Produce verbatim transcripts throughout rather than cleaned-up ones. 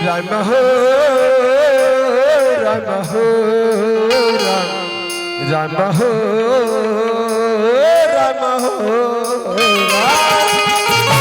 राम हो, राम हो, राम, राम हो, राम हो, राम।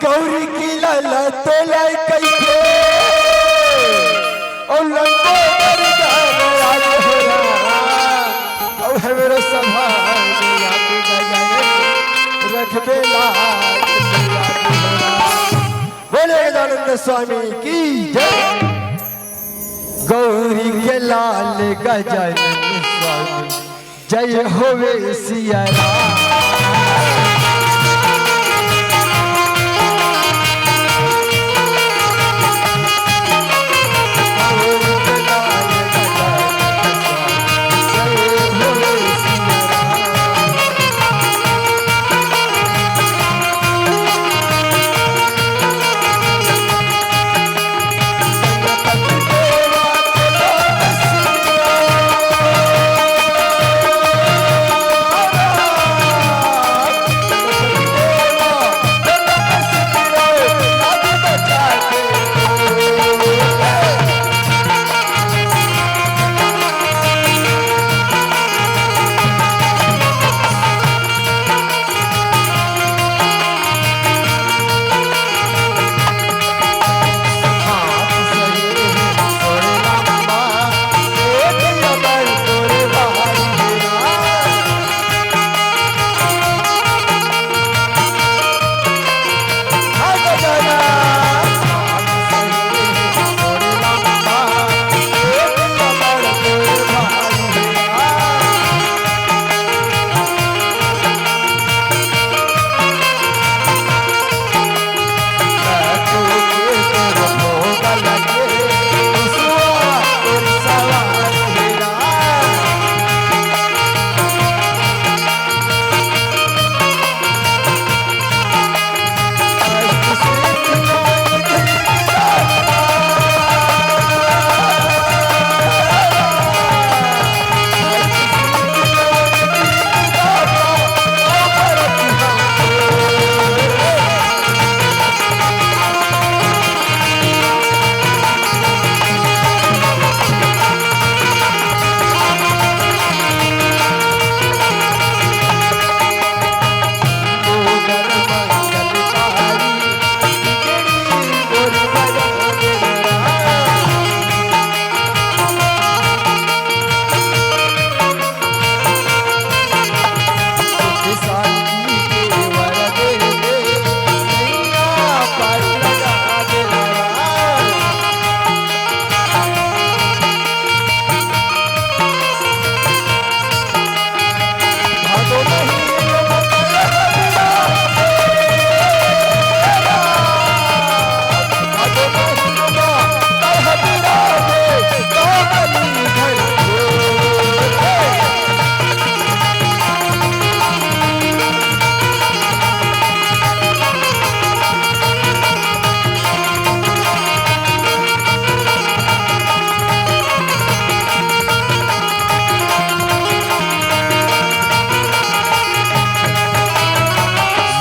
गौरी के लाला तोला कहिथे, अउ लंबो बरगद राज हो रहा, अउ हमरो सभा में आके बजाए रखबे लाज। बोले गजानंद स्वामी की जय। गौरी के लाल गजानंद स्वामी, जय होवे सिया राम।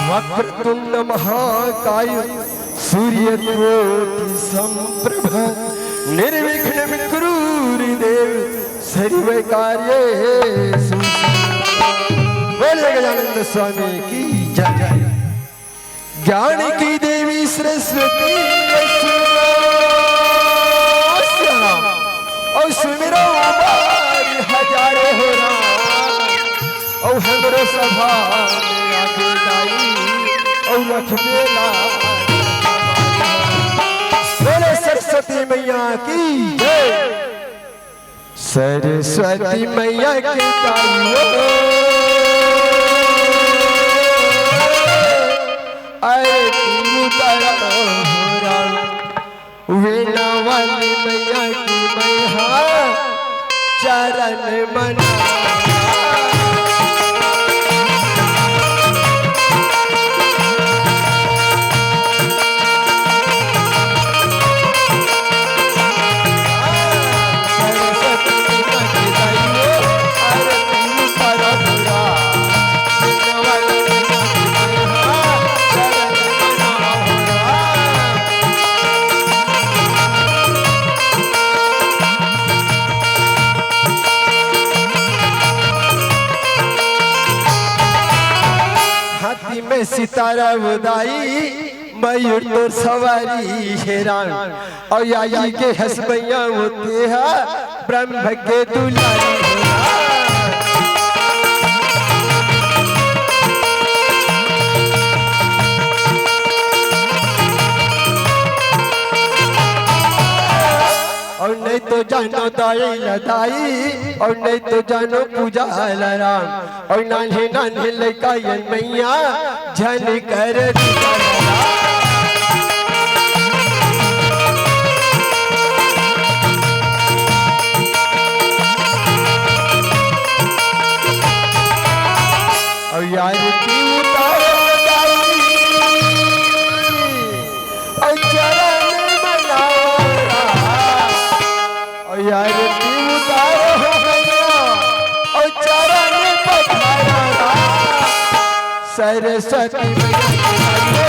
वक्रतुंड महाकाय सूर्यकोटि समप्रभ निर्विघ्नं कुरु देव सर्वकार्येषु। बोलिए गजानंद स्वामी की जय। ज्ञान की देवी सरस्वती अउ सुमिरो बार हजारों हो राम। अउ हमरो सभा में आके दाई, अउ रख बेला। बोले सरस्वती मैया की जय। सरस्वती मैया की जय हो। अरे तू तारा हो राम। वीणा वाली मैया की मैया चरण मना। सरस्वती मैया की जय हो, आरती करो पूरा। हाथी में सितारा उदाई, मयूर तोर सवारी हे राम। अउ याई के हस मैया होते हा, ब्रह्म के दुलारी हे राम। अउ नहीं तो जानो दाई ला दाई, अउ नहीं तो जानो पूजा ला राम। अउ नान्हे नान्हे लइका ये मैया झन कर दिया। अउ यार तू उतारो दाई, अउ चरण मनाओ राम। अउ यार तू उतारो हो गया, अउ चरण पखारो राम। सरस्वती मैया की जय हो।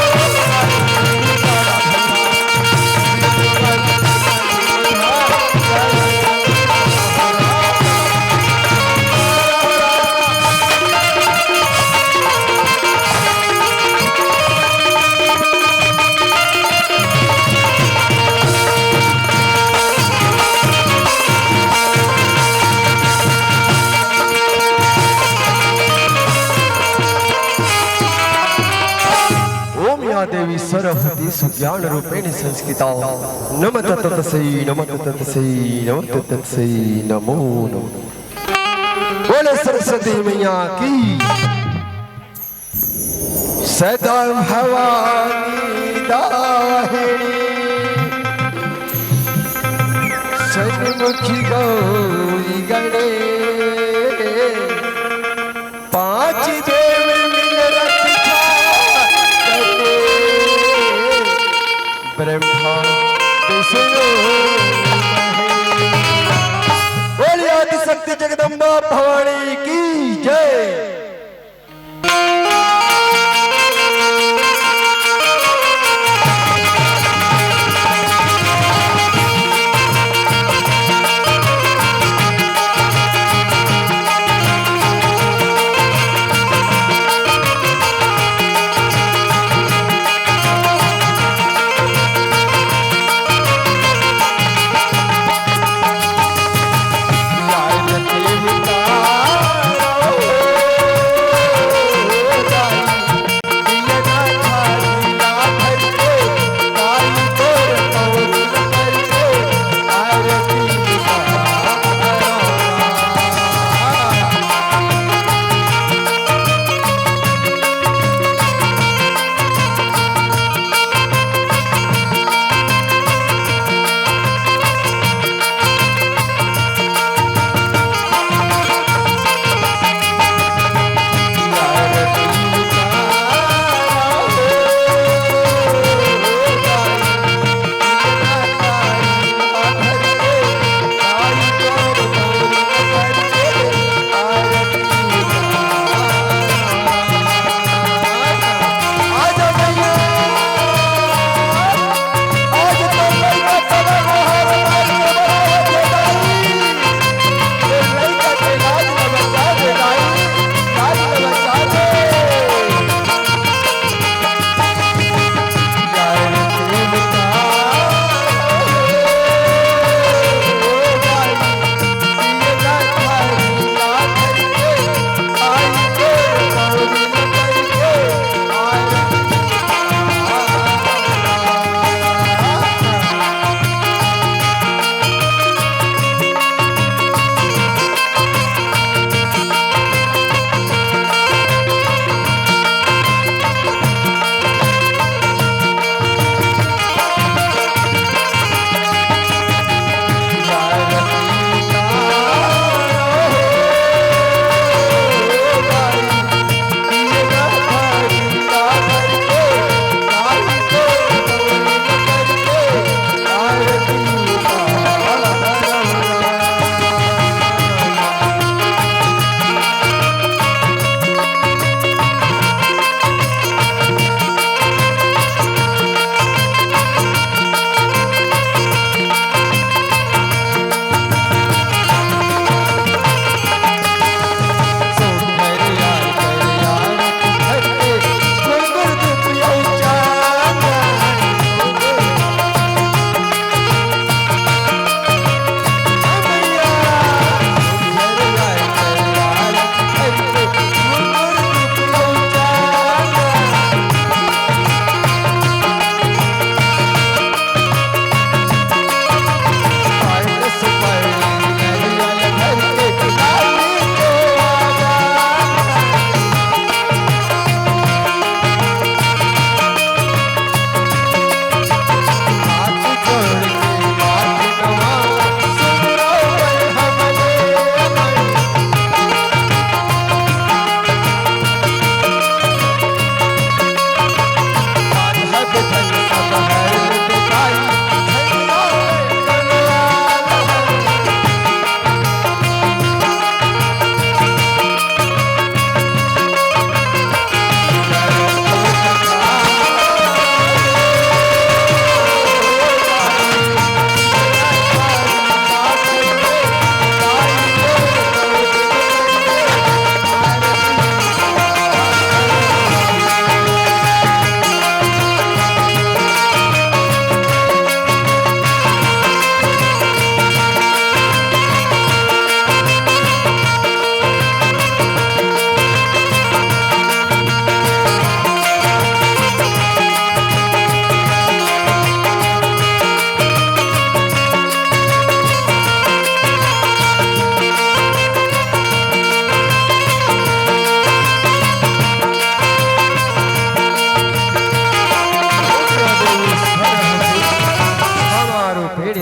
ओम या देवी सर्वभूतेषु ज्ञान रूपेण संस्थिता। नमः तत्तस्यै, नमः तत्तस्यै, नमः तत्तस्यै, नमो नमः। बोले सरस्वती मैया की। सदा भवानी दाहिनी, सन्मुखी गौरी गणेश। पांच देव मिल रक्षा करे, ब्रह्मा विष्णु महेश। बोलिए आदिशक्ति जगदम्बा भवानी की जय।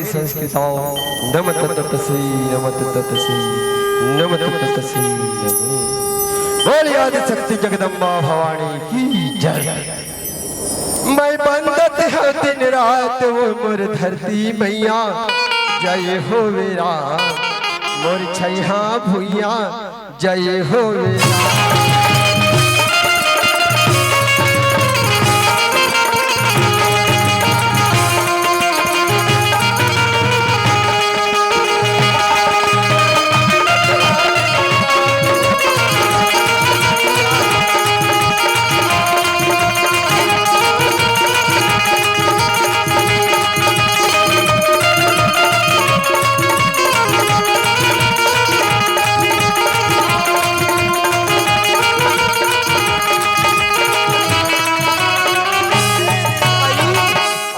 संस्कृतौ नमः तत्ततसी, नमः तत्ततसी, नमः तत्ततसी नमो। बोल आदिशक्ति जगदम्बा भवानी की जय। मैं बंदत हव दिन रात वो मोर धरती मैया, जय होवे राम मोर छैहा भुइया, जय होवे राम।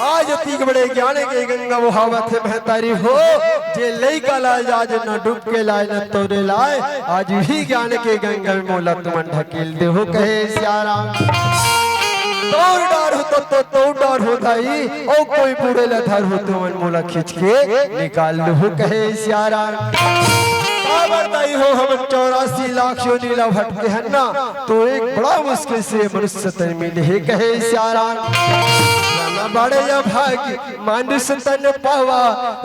आज अतिक बड़े ज्ञान के गंगा बहावत हे महतारी हो, जे लइका ला आज न डूब के लाय न तोरे लाय, आज ही ज्ञान के गंगा में मोला तुमन ढकेल देहू कहे सियाराम। तोर डार हो तो, तो तोर डार हो दाई, ओ कोई बूढ़े ला धर हो तुमन मोला खींच के निकाल लूहू कहे सियाराम। काबर दाई हो, हम चौरासी लाख योनि ला भटके हन ना, तो एक बड़ा मुश्किल से मनुष्य तन मिले हे कहे सियाराम। रामा बड़े अभागी मानुष तन पावा,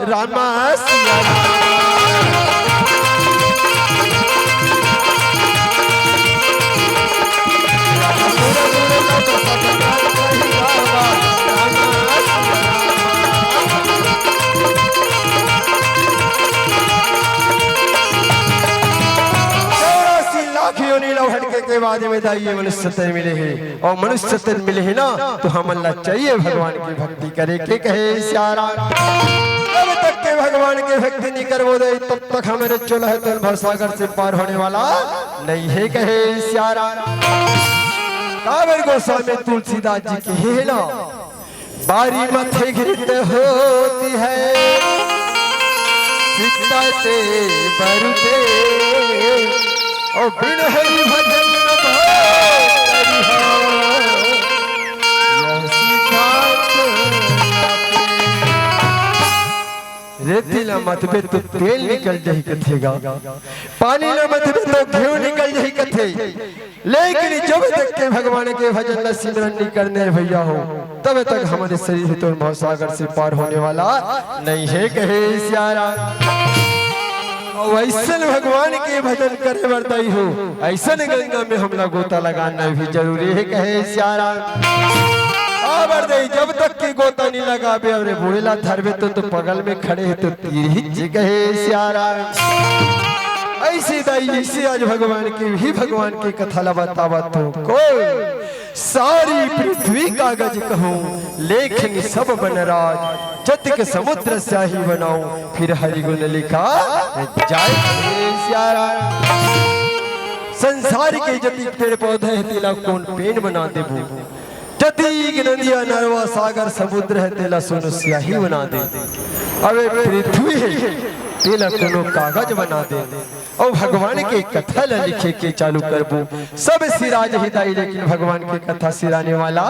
रामा सियाराम। चौरासी लाख योनि ला भटके के बाद में दाई ये मनुष्य तन मिले हे, अउ मनुष्य तन मिले हे ना, तो हमन ला चाहिए भगवान के भक्ति करे के कहे सियाराम। जब तक के भगवान के भक्ति नहीं करबो दाई, तब तक हमरे चोला हे तोर भवसागर से पार होने वाला नहीं हे कहे सियाराम। काबर गोस्वामी तुलसीदास जी कहे हे ना, बारी मथे घृत होती है, सीता ते बरु ते, और बिन हरि भजन न भाव करिहा, यह सिद्धांत नाते। रेती ला मथबे तो तेल निकल जाही कथे गा, पानी ला मथबे तो घीव निकल जाही कथे। लेकिन जब तक के भगवान के भजन ला सिमरन नहीं करने भैया हो, तब तक हमरे शरीर हे तोर भवसागर से पार होने वाला नहीं हे कहे सियाराम। अउ अइसन भगवान के भजन करे बर दाई हो, अइसन गंगा में हमला गोता लगाना भी जरूरी हे कहे सियाराम। काबर दाई, जब तक के गोता नहीं लगाबे, अरे बूढ़े ला धरबे तो, तो पगल में खड़े हे तो तीर ही जी कहे सियाराम। अइसे दाई, अइसे आज भगवान के, ही भगवान के कथा ला बतावत हो। कोई सारी पृथ्वी कागज कहूँ, लेखिन सब बनराज, जतिक समुद्र स्याही बनाऊँ, फिर हरि गुण लिखा जाय। हे सियाराम। संसार के जतिक पेड़ पौधे हे, तेला कोन पेन बना देबो? जतिक नदिया, नरवा, सागर, समुद्र हे, तेला सोन स्याही बना दे। अबे पृथ्वी हे, तेला कोनो कागज बना दे। अउ भगवान के कथा ला लिखे के चालू करबो, सब सिरा जही दाई, लेकिन भगवान के कथा सिराने वाला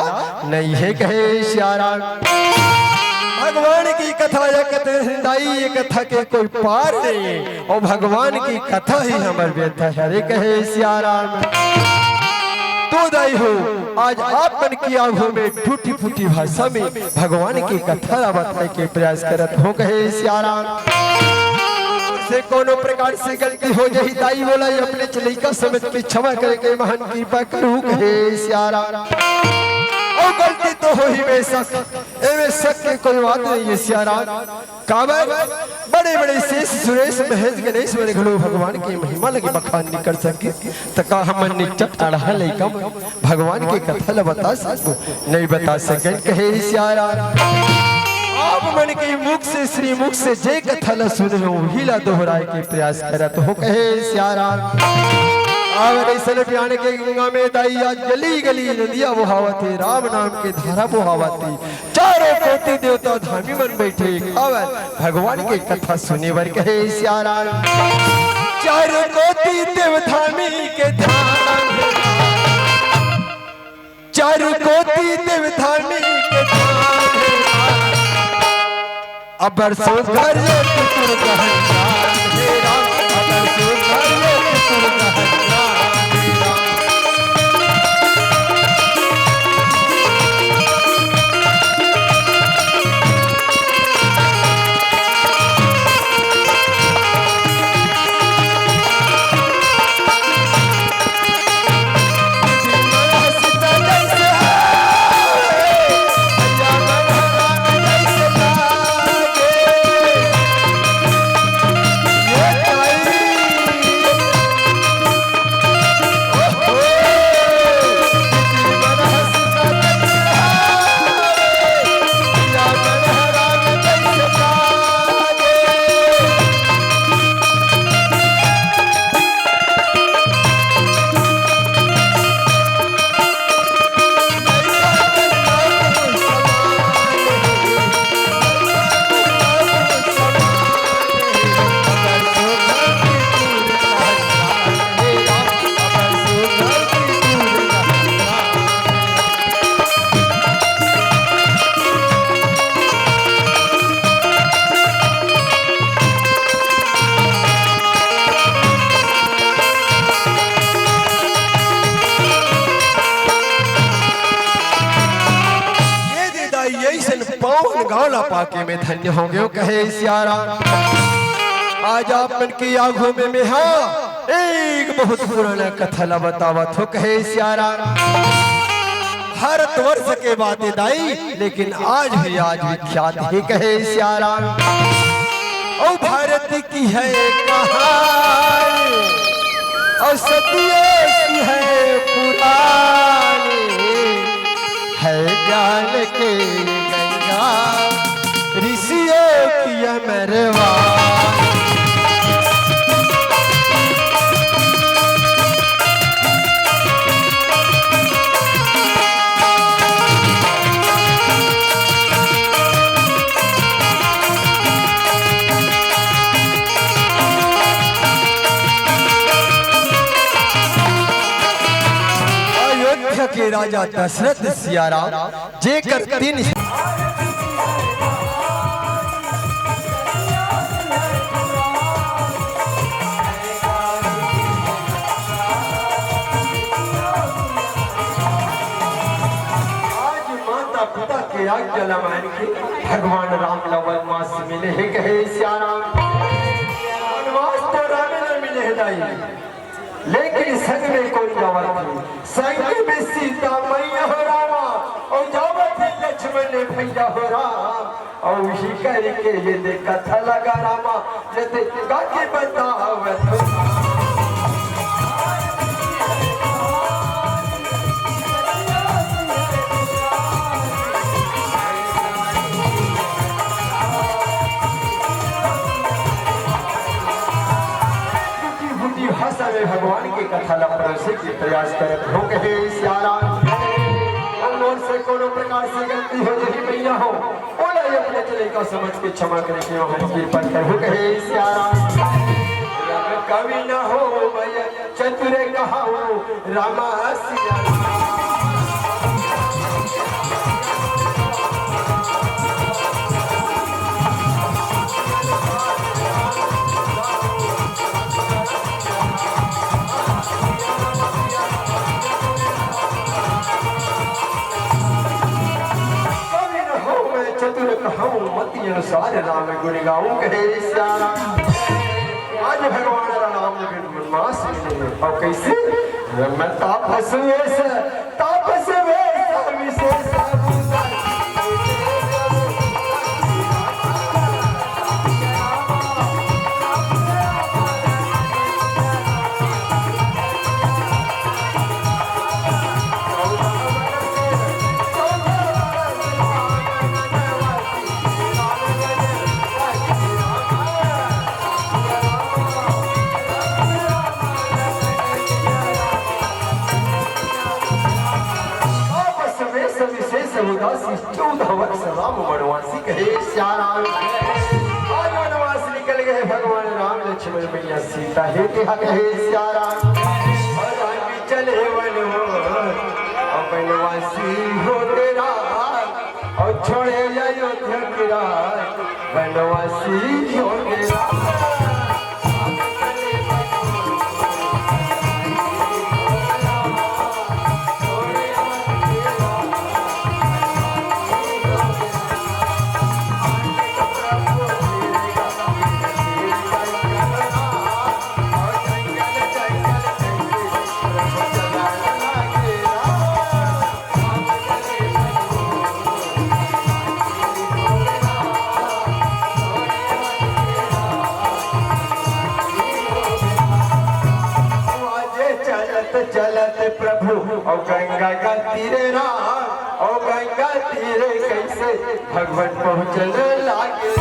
नहीं हे कहे सियाराम। भगवान की कथा या कथे दाई, ये कथा के कोई पार नहीं हे। अउ भगवान की कथा ही हमर व्यथा हरे कहे सियाराम। तो दाई हो, आज आप मन के आगू में टूटी फूटी भाषा में भगवान के कथा ला बताए के प्रयास करत हो कहे सियाराम। से कोनो प्रकार से गलती हो जाही दाई, मोला ये अपने लइका समझ के क्षमा करे के महान कृपा करहू कहे सियाराम। अउ गलती तो होही बेशक, एमे शक के कोई बात नहीं हे सियाराम। काबर बड़े बड़े शेष सुरेश महेश गणेश मन घलो भगवान के महिमा लगे बखान नहीं कर सके, त का हमन निच्चट अड़हा लइका मन भगवान के कथा ल बता सकबो? नहीं बता सकन कहे सियाराम। आप मन के मुख से, श्रीमुख से जे कथा ल सुने हो, उही ला दोहराए के प्रयास करत हो कहे सियाराम। अउ अइसन ज्ञान के गंगा में दाई आज गली गली नदिया बोहावत हे, राम नाम के धारा बोहावत हे। चारों कोटि देवता धामी मन बइठे हवय, भगवान के कथा सुने बर कहे सियाराम। चारों कोटि देव धामी के धाम हे, चारों कोटि देव धामी के धाम हे। अबर सुघर ये पितुर गहना हे राम, अबर सुघर ये पितुर गहना हे राम। ये दे दाई, अइसन पावन गाँव ला पाके मैं धन्य हो गेंव, कहे सियाराम। आज आप मन के आगू में मैं हा एक बहुत पुराना कथा ला बतावत हों, कहे सियाराम। भारतवर्ष के बात हे दाई, लेकिन आज भी, आज विख्यात हे, कहे सियाराम। ओ भारत की है कहानी, और सदियों की है पुरानी, है ज्ञान के गंगा, ऋषियों की अमरवाणी। अयोध्या के राजा दशरथ सियाराम जेकर तीन आज माता पिता के आज्ञा ला मान के भगवान राम ला वनवास मिले हे, कहे सियाराम। वनवास तो राम ला मिले हे दाई, लेकिन संग में कोन जावत हे? संग में सीता मैया हो रामा, अउ जावत हे लक्ष्मण भैया हो राम। अउ इही करके ये दे कथा लगा रामा, ये दे गा के बतावत हो। टूटी फूटी भाषा में भगवान के कथा ला परोसे के प्रयास करत हों, कहे सियाराम। अउ मोर से कोनो प्रकार से गलती हो जाही मैया हो, ओला ये अपने लइका समझ के क्षमा करे के हम कृपा करहु, कहे सियाराम। राम कवि न होवय चतुर कहउँ रामा सिया। कवि न होवय चतुर कहउँ, मति अनुसार राम गुण गाउँ, कहे सियाराम। आज भगवान राम ने वनवास मिले हे। अउ कइसे? मैं तापस वेश, तापस वेश विशेष। तापस वेश विशेष उदासी, चौदह वर्ष राम वनवासी, कहे सियाराम। आज वनवास निकल गए भगवान राम, लक्ष्मण मैया सीता हे तिहा, कहे सियाराम। अउ राम भी चले वन हो, अउ वनवासी हो तेरा, अउ छोड़े अयोध्या के राज, बनवासी हो गया। आज चलत चलत प्रभु अउ गंगा का तीरे राम, अउ गंगा तीरे कैसे भगवान पहुँचन लागे।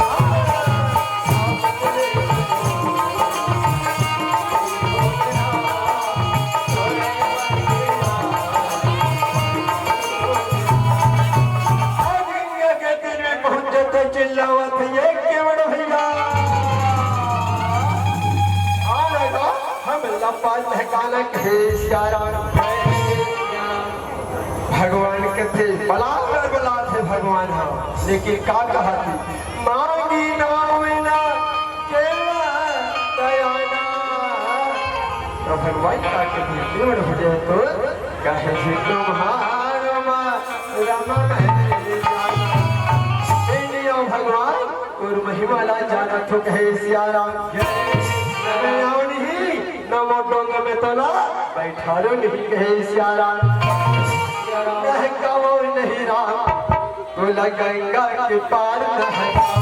गंगा के तीर में पहुंच जाते, चिल्लावत है, "ये केवड़ भैया, आ लगा, हम लंबा ठिकाना कहे सियाराम।" भगवान कथे, बला कर बला थे भगवान, हाँ, लेकिन का कहा थी? "मांगी नाम ना केला दयाना।" तो भगवान का कथे, केवड़ हो जाए तो कहे जी तुम्हार मा रमा है। हे निया भगवान, तोर महिमा ला जानत हो कहे सियाराम। मैं आओ नहीं, न मोर डोंगा में तोला बैठारो नहीं कहे सियाराम। नहीं गावो नहीं राम, तोला गंगा के पार न है।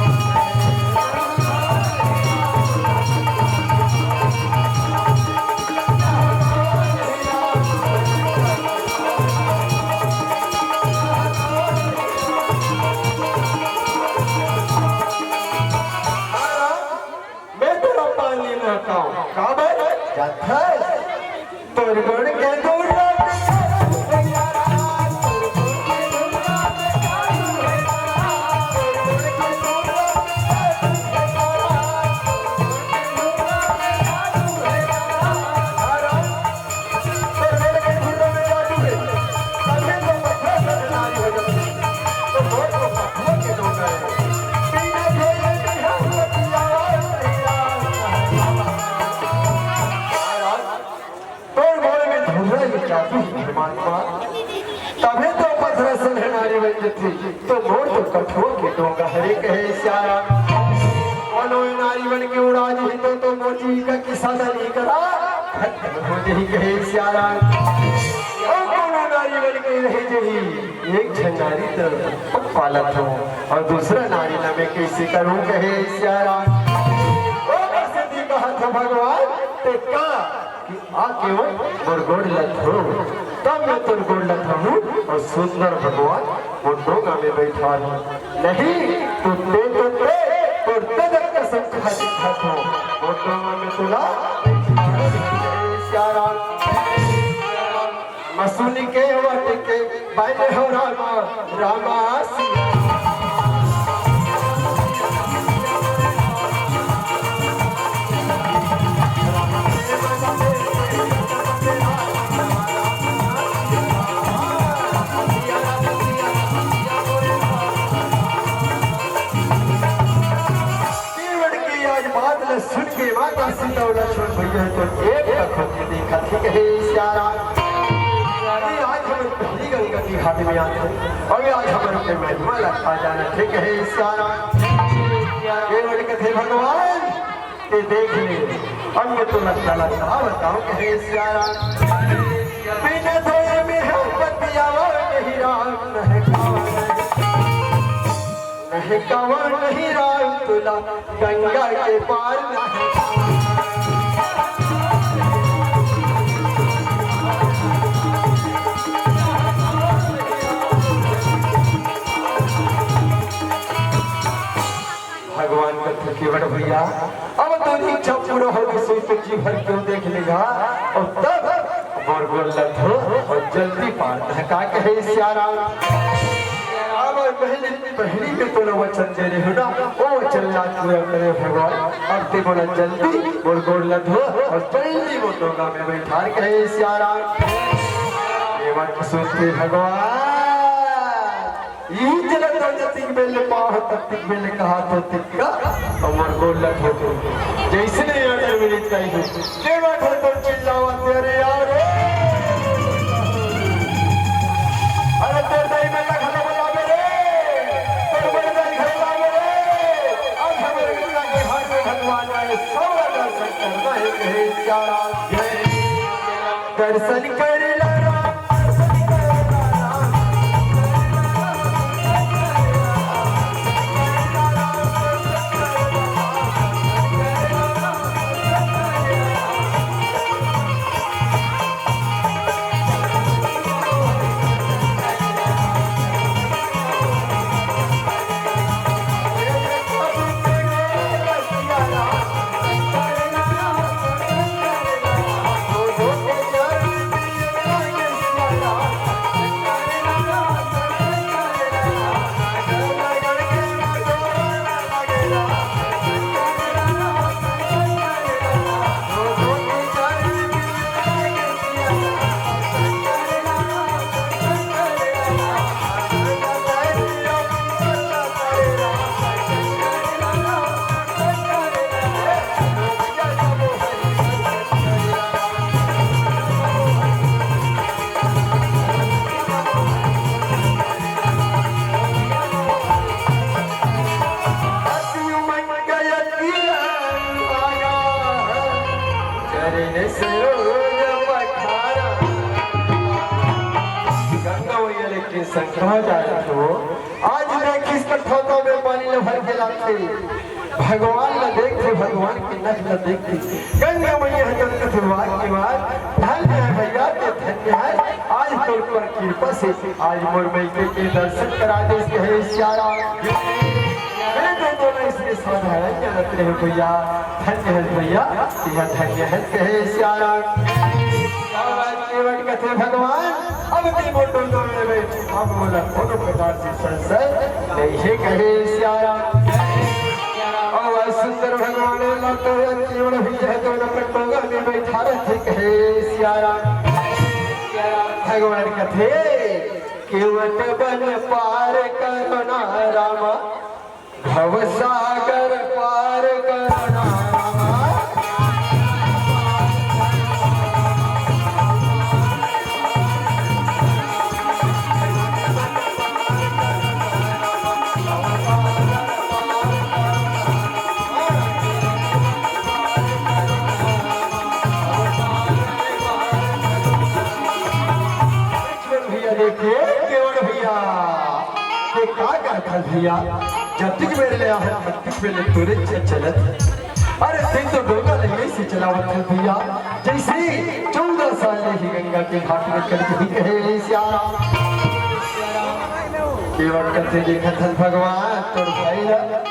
मैं तोला पानी महकाऊं। काबर? जाथस। तोर गोड़ के दूर रख। तोर गोड़ में धूल लग जाती है परमात्मा, तभे तो पथरा से नारी बन जती, तो मोर तो कठुआ के डोंगा हरे कहे सियाराम। कोनो नारी बन के उड़ा जही तो, तो मोर जी का किस्सा नहीं करा, खत्म हो जही कहे सियाराम। ओ कोनो नारी बन के रह जही, एक झन नारी तो पग पालत हो, अउ दूसरा नारी ला मैं कैसे करूं कहे सियाराम। ओ बरसती कहत हो भगवान, ते का कि आके वो मोर गोड़ ल धो, तब मैं तोर गोड़ ल धोहूं अउ सुंदर भगवान मोर डोंगा में बैठाहूं। नहीं, तो ते, तो ते, तोर ते जग कसम खा के खात हो, मोर डोंगा में तोला बैठाहूं। सियाराम। मसूनी के वट के बन हो रामा, रामा सिया। केवट के आज बात ल सुन के माता सीता अउ लक्ष्मण भैया तो एक टक होके देखत हे, कहे सियाराम। अरे आज हमर पहली गंगा के घाट में आत हे, अउ आज हमर के महिमा लगता जाना थे, कहे सियाराम। केवट कथे भगवान, ते देख ले, अब मैं तो लगता लगता बताऊं, कहे सियाराम। बिना धोए में हम बतियावा नहीं राम, नहीं कावा नहीं। नहीं कावा नहीं राम तुला गंगा के पार नहीं। भगवान कथे, केवट भैया, अब तोर इच्छा पूरा हो गई, सोई तो जी भर के देख लेगा, अउ तब मोर गोड़ ल धो अउ जल्दी पार धका, कहे सियाराम। अब पहली, पहली में तोला वचन दे रहे हो ना, ओ वचन ला पूरा करे भगवान। अब ते मोला जल्दी मोर गोड़ ल धो अउ जल्दी मोर डोंगा में बैठार, कहे सियाराम। ये बात सुनते भगवान इही चलत हो जतिक बेले पाँव, ततिक बेले कहा तो तिक्का, हमर गोल लग होतो। जैसे नहीं यार, जब मिलत नहीं हो, के बात हो तो चिल्लावत, "अरे यार, अरे तोर दाई में लखन बोलावे रे, तोर बड़ दाई घर लावे रे।" आज हमर गंगा के घाट में भगवान आए, सब दर्शन करना है, कहे सियाराम। दर्शन कर ला राम, दर्शन कर ला राम। गंगा मैया लेकिन संकरा जाए तो आज देखिस त थोथा में पानी ल भर के लाथे। भगवान ल देखथे, भगवान के नख ल देखथे। गंगा मैया ह जब कथे वाह के वाह, धन्य है भैया, ते धन्य है। आज तोर पर कृपा से आज मोर मइके के दर्शन करा देस, कहे सियाराम। मैं तो दोनों इसलिए साधारण जानत रहे भैया, धन्य है भैया, यह धन्य है, कहे सियाराम। केवट कथे भगवान, अब ते मोटो दो में बैठ, अब मोला कोनो प्रकार से संशय नहीं है, कहे सियाराम। और सुंदर भगवान ला तो केवट भी है, दोनों पटोगा में बैठा रहथे, कहे सियाराम। भगवान कथे, केवट बन पार करना रामा, भवसागर पार करना। लक्ष्मण भैया देखे, केवट भैया, ये का करत हस भैया? जतिक बेर ले आहत, ततिक बेर ले तोरे च-, चलत। अरे, तैं तो डोंगा ल अइसे चलावत हस भैया, जइसे चौदह साल ले ही गंगा के घाट में चल के ही कहे सियाराम। केवट कथे देखत हस भगवान, तोर भाई ला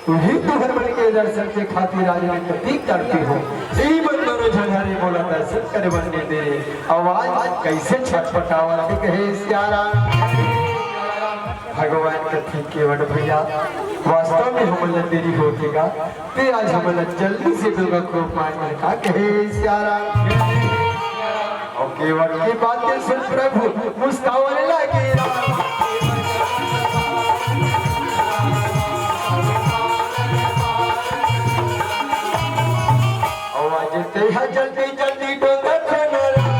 उही तुहर मन के दर्शन के खातिर आज मैं कतिक तड़पे हों। ई मन दोनों झन हरे मोला दर्शन करे बर नइ दे रे। अउ आज कइसे छटपटावत हे कहे सियाराम। भगवान कथे केवट भैया, वास्तव में हमन ला देरी होत हे गा, ते आज हमन ला जल्दी से डोंगा को पार कर का कहे सियाराम। अउ केवट के बातें सुन प्रभु मुस्कावन लगे राम। अउ आज तेहा जल्दी जल्दी डोंगा खोना राम।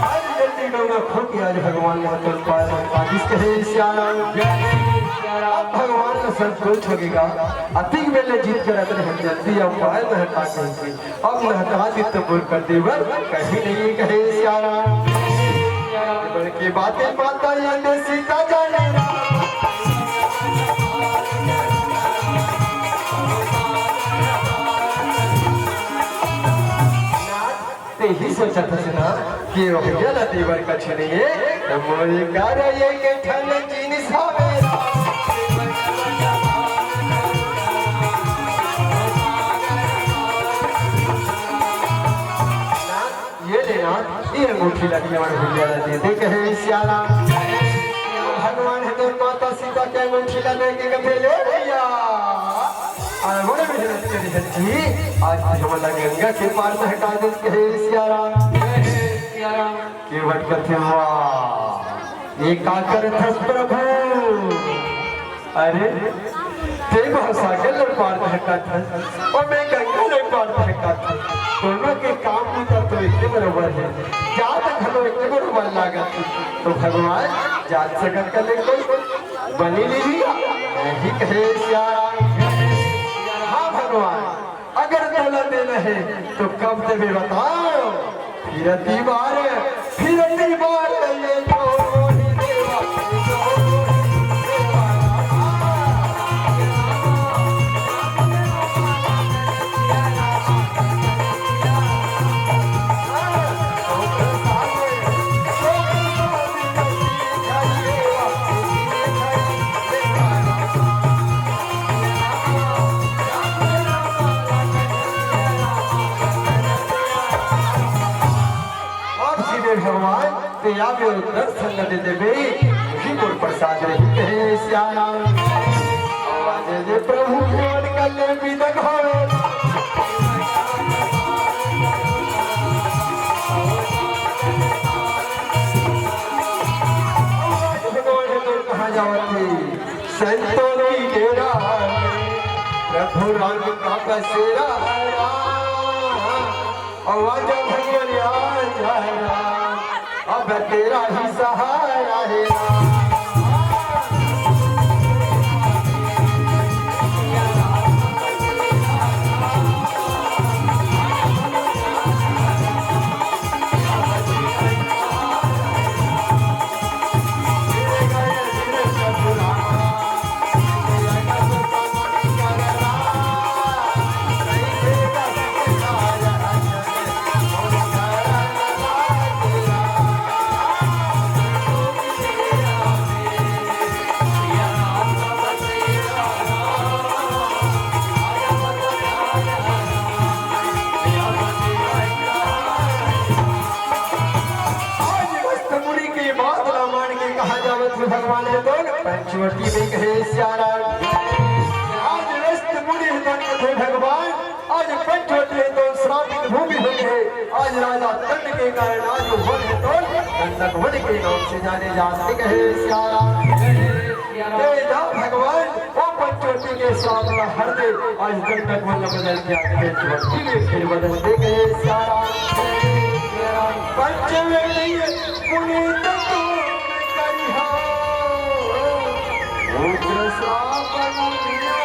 आज जल्दी डोंगा खो के आज भगवान ला तो पाए पाजिस कहे सियाराम। अब भगवान ला संतोष होगे गा, अतिक बेर ले जिद करत रहे जल्दी अउ पाए महका कहिके। अब महका दिस त बोल कर देवर कहीं नहीं कहे सियाराम। बड़ के बातें माता ये दे सीता जाने राम। तेही सोचत हस ना कि ओ भैया ला देवर कछु नइ हे, त मोर कर एक ठन जिनिस हवे। ये ले ना, ये अंगूठी ला देवर भैया ला दे दे कहे सियाराम। भगवान हे तो माता सीता के अंगूठी ला दे के कथे, "ले भैया।" अरे बड़े मेहनत करी हन जी, आज तो हमला गंगा के पार महका दे कहे सियाराम। केवट कथे वाह, ये का करत हस प्रभु? अरे, ते भवसागर ले पार महकात हस, अउ मैं गंगा ले पार महकात हस। दोनों के काम बूता तो एके बरोबर हे, जात घलो एके बरोबर लागत हे। तो भगवान जात सकत का ले कोई बनी लीजिए, नहीं कहे सियाराम। हाँ भगवान, अगर तोला देना हे तो कब देबे बताओ? फिरती बार, फिरती बार ये तो मोही देवा, ये तो मोही देवा। आप सीधे भगवान ते आप ये दर्शन न दे देबे, ही मोर प्रसाद रही कहे सियाराम। आवाज दे प्रभु मोर कले विदग होवे। भगवान तो कहाँ जावत हे? संतों की डेरा में प्रभु राम का बसेरा। आवाज भगवान आजा राम, अब तेरा ही सहारा है राम। आज रस्त मुनि के बात ला मान के कहा जावत हे भगवान हे तो पंचवटी में कहे सियाराम। आज रस्त मुनि हे तो कथे भगवान, आज पंचवटी हे तो श्रापित भूमि हो गए। आज राजा दंड के कारण आज वो वन हे तो दंडक वन के नाम से जाने जाते कहे सियाराम। हे जा भगवान, ओ पंचवटी के श्राप ला हर दे, आज दंडक वन बदल दिया, पंचवटी में फिर बदल दे कहे सियाराम। पंचवटी पुनीत तू करिहा, उग्र श्राप न दिया।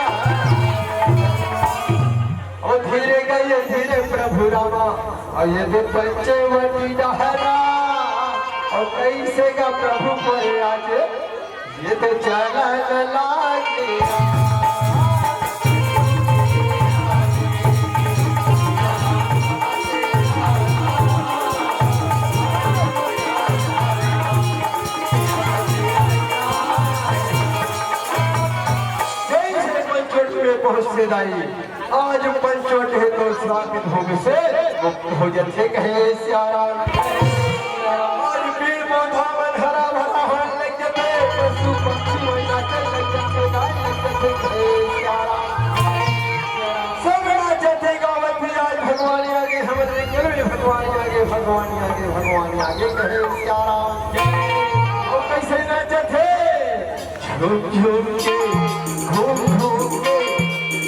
ओ धीरे गए धीरे प्रभु रामा, और ये दे पंचवटी डहरा, और कैसे का प्रभु को आज ये तो चलन लागे। जैसे पंचवटी में पहुँचते दाई, आज पंचवटी हे तो श्रापित भूमि से मुक्त हो जाथे कहे सियाराम। आज पेड़ पौधा मन हरा भरा होने लग जाथे, पशु पक्षी मन नाचन लग जाथे, गाय लग जाथे कहे सियाराम। सब नाचथे गावत हे आज भगवान आगे, हमर रे केवल भगवान आगे, भगवान आगे, भगवान आगे कहे सियाराम। अउ कैसे नाचथे? झूम झूम के, घूम घूम के,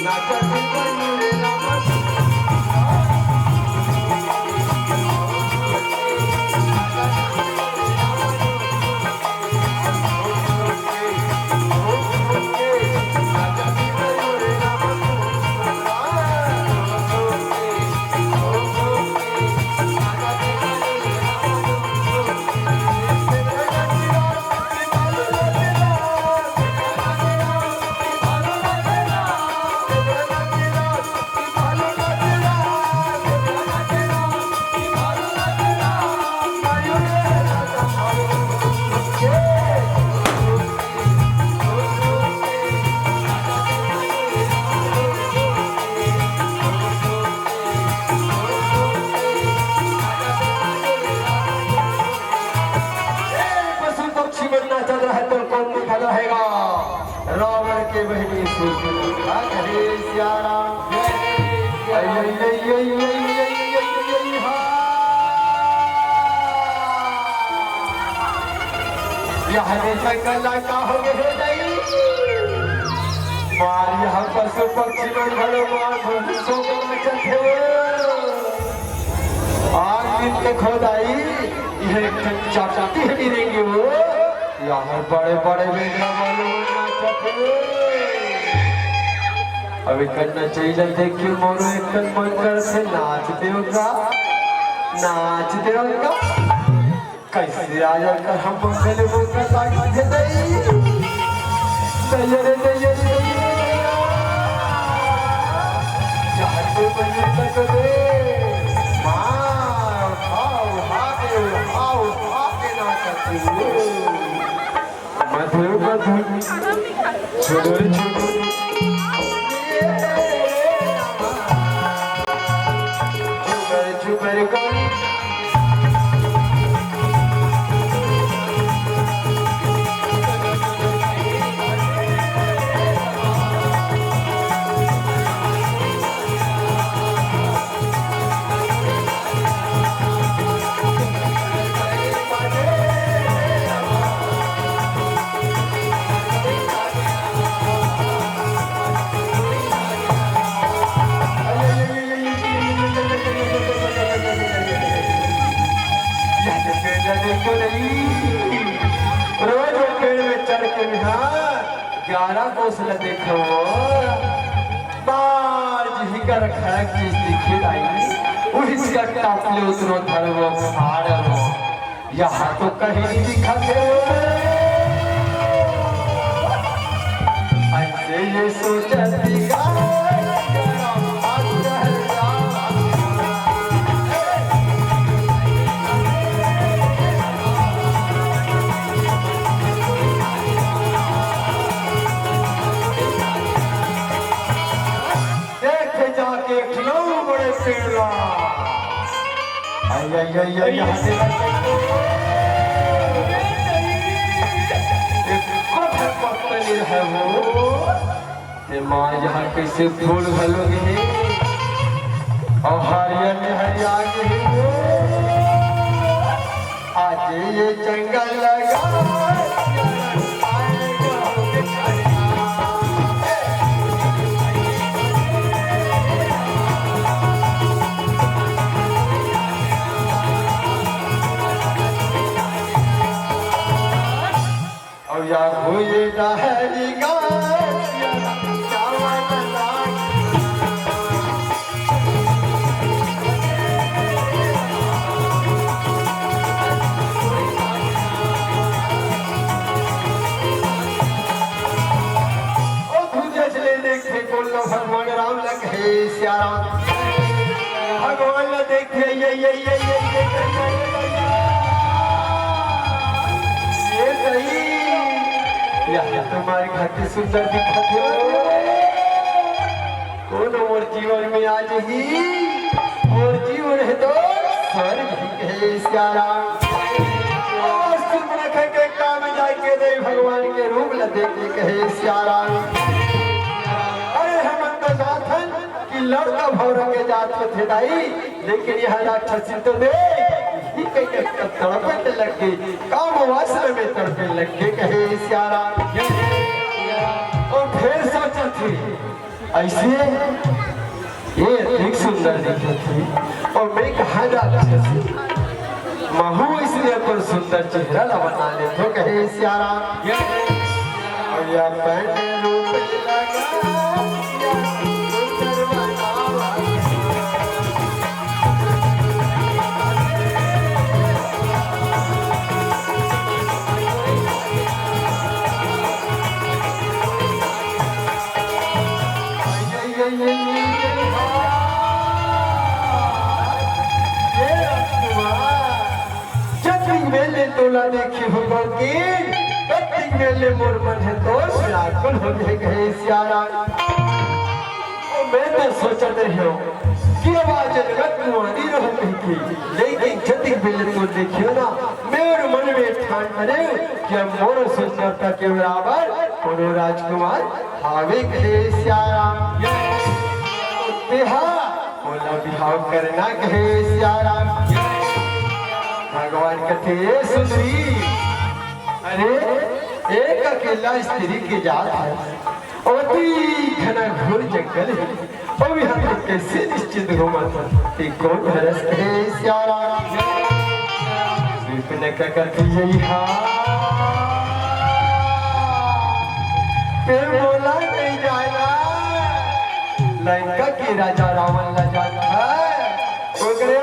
नाचत मयूर रामा। पशु पक्षी मन नाचत रहे तो कौन दुख रहेगा? रावण के बहिनी सुरपनखा कहे सियाराम। अई, अई, अई, हा। यह जंगल ला का हो गे हे दई? मार, यह पशु पक्षी मन घलो मार घुस होकर नचत हे। आग दिन के खोदाई, यह एक ठन चाकती हटी रेंगे वो। यार बड़े बड़े बेंदरा वाले नाचत हे। अब एकर नचई ल देख के मोरो एक ठन मन करथे नाच देव का, नाच देव का। कैसे आया कर हम बंगले में कर लाग दे दई। दई रे, दई रे, दई रे। यार तो बंगले में कर दे। माँ, आओ, आओ, आओ, आओ, आओ, नाच देव। मधु मधु छुडुर छुडुर, झुमर झुमर गोरी। रोज वो पेड़ में चढ़ के बिहान ग्यारह कोस ल देखो, बार जिही कर खड़क चीज दिखे दाई, उहिच का टप ले उतरो धरवो, फाड़वो। यहाँ तो कहीं नहीं दिखा थे। ऐसे ये सोचती गाय, देखे जाके एक ठो बड़े पेड़ ला। आई, आई, आई, आई, आई। एक पत्थर पत्थर है वो। ते माँ, यहाँ कैसे फूल घलो गे हे। अउ हरियर में हरिया गे हे वो। आज ये जंगल लगा, अउ या हुई डहरी गाय, ओ धुंधस ले देखथे कोन ल भगवान राम ल कहे सियाराम। भगवान ल देखथे, ये, ये, ये, ये, ये, ये, ये, ये, ये। ये सही। यह तुम्हारी खातिर सुंदर दिखत हे। कोनो मोर जीवन में आ जही, मोर जीवन हे तो स्वर्ग ही कहे सियाराम। अउ सुर्पनखा के कान में जाके दे भगवान के रूप ल देख के कहे सियाराम। अरे हमन तो जाथन कि लड़का भौरा के जात होथे दाई, लेकिन यह राक्षसी तो दे, ही कहीं तड़पे लग गई, काम वासना में तड़पे लग गई कहे सियाराम। अउ फिर सोचत हे, ऐसे ये अधिक सुंदर दिखत हे, अउ मैं कहाँ राक्षसी? महू इसने अपन सुंदर चेहरा ला बना लेथों कहे सियाराम। अउ या पैंट रूप लगा, सुंदर बनावा। जतिक बेले तोला देखे हो बलके, ततिक बेले मोर मन हे तो व्याकुल हो गे कहे सियाराम। मैं तो सोचत रहियो कि अब आज जगत कुंवारी रहूं कहिके, लेकिन जतिक बेले तो देखियो ना, मोर मन में ठान करे कि अब मोर सुंदरता के बराबर कोनो राजकुमार हावे कहे सियाराम। तेहा मोला बिहाव करना कहे सियाराम। भगवान कथे, "ए सुंदरी, अरे एक अकेला स्त्री के जात हे, ओती घना घोर जंगल हे, अउ यहाँ तक कैसे निश्चिंत घूमत हे? ते कोन हरस कहे सियाराम?" विपिन का कथे यही हा, ते मोला नहीं जाना, लंका के राजा रावण ला जानत हे, ओकरे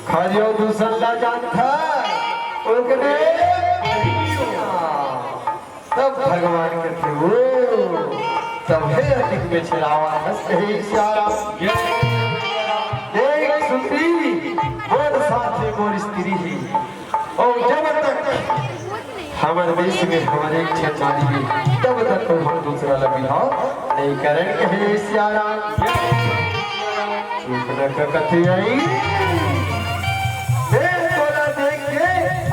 खरियो दूसर ला जानत हे, ओकरे तब भगवान कथे, "ओ, तब हे अतिक में छेड़ावा हंस कहे सियाराम।" देख सुंदरी, मोर साथ हे मोर स्त्री हे, अउ जब तक हमर देश में हमर एक झन नारी हे, तब तक तो हम दूसरा ला बिहाव नहीं करन कहे सियाराम। सुपना का कथे आई, मैं तोला देख के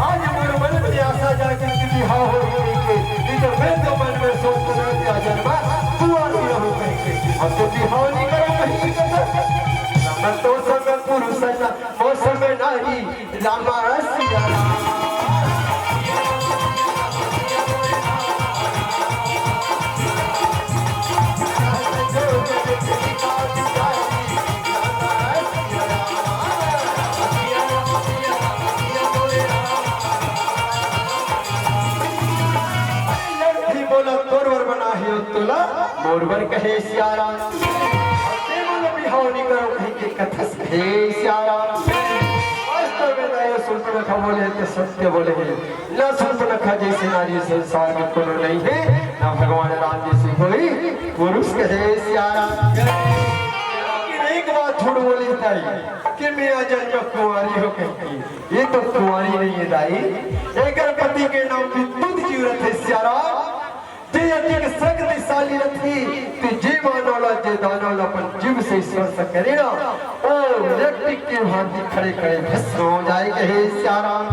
आज मोर मन में आशा जागे कि बिहाव हो गई के, नहीं तो मैं तो मन में सोच रहा कि आज जन्मा कुंवारी रहूं कहीं के। अब तो बिहाव नहीं करो कहीं के, मैं तो सब पुरुष ना, मौसम नारी, रामा सिया राम। लड़की बोला तोर बर बना हे ओ तोला मोर बर कहे सियाराम। ते मोला बिहाव नहीं करो कहीं के कथस हे सियाराम। वास्तव में ना ये सुपनखा बोले हे ते सत्य बोले हे। ना सुपनखा जैसे नारी संसार में कोनो नहीं हे, ना भगवान राम जैसे कोई पुरुष कहे सियाराम। लेकिन एक बात थोड़ बोली ताई कि मैं आज जन्म कुंवारी हो कहीं की। ये तो कुंवारी नहीं हे दाई, एकर पति के नाम विद्युत जीव रथे सियाराम। जे अतिक शक्तिशाली रथे, ते जे मानव ला, जे दानव ला अपन जीव से स्पर्श करे ना, ओ व्यक्ति के भांति खड़े खड़े भस्म हो जाए कहे सियाराम।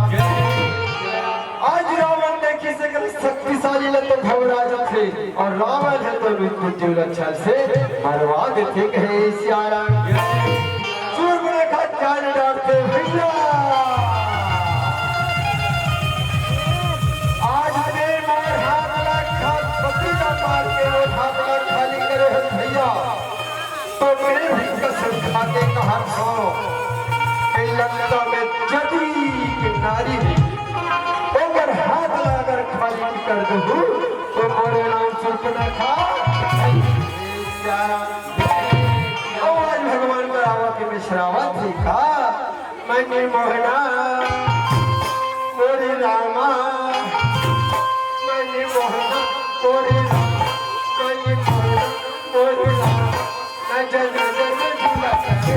आज रावण देखिस एकर शक्तिशाली ला तो घबरा जाथे, अउ रावण हे तो विद्युत जीव ला छल से मरवा देथे कहे सियाराम। सूर्पनखा जान डारथे भैया। आज ते मोर हाथ ला खा, पति ला मार के मोर हाथ ला खाली करे हस भैया, तो मैं भी कसम खा के कहत हंव कि लंका में जदी के नारी हे, ओकर हाथ ला अगर खाली कर दूं, तो मोरे नाम सुपनखा। अउ आज भगवान का रावण के बिछरावत हे का? मनी मोहना मोरे रामा, मनी मोहना मोरे रामा, मनी मोहना मोरे रामा, नजर नजर में झूला करे।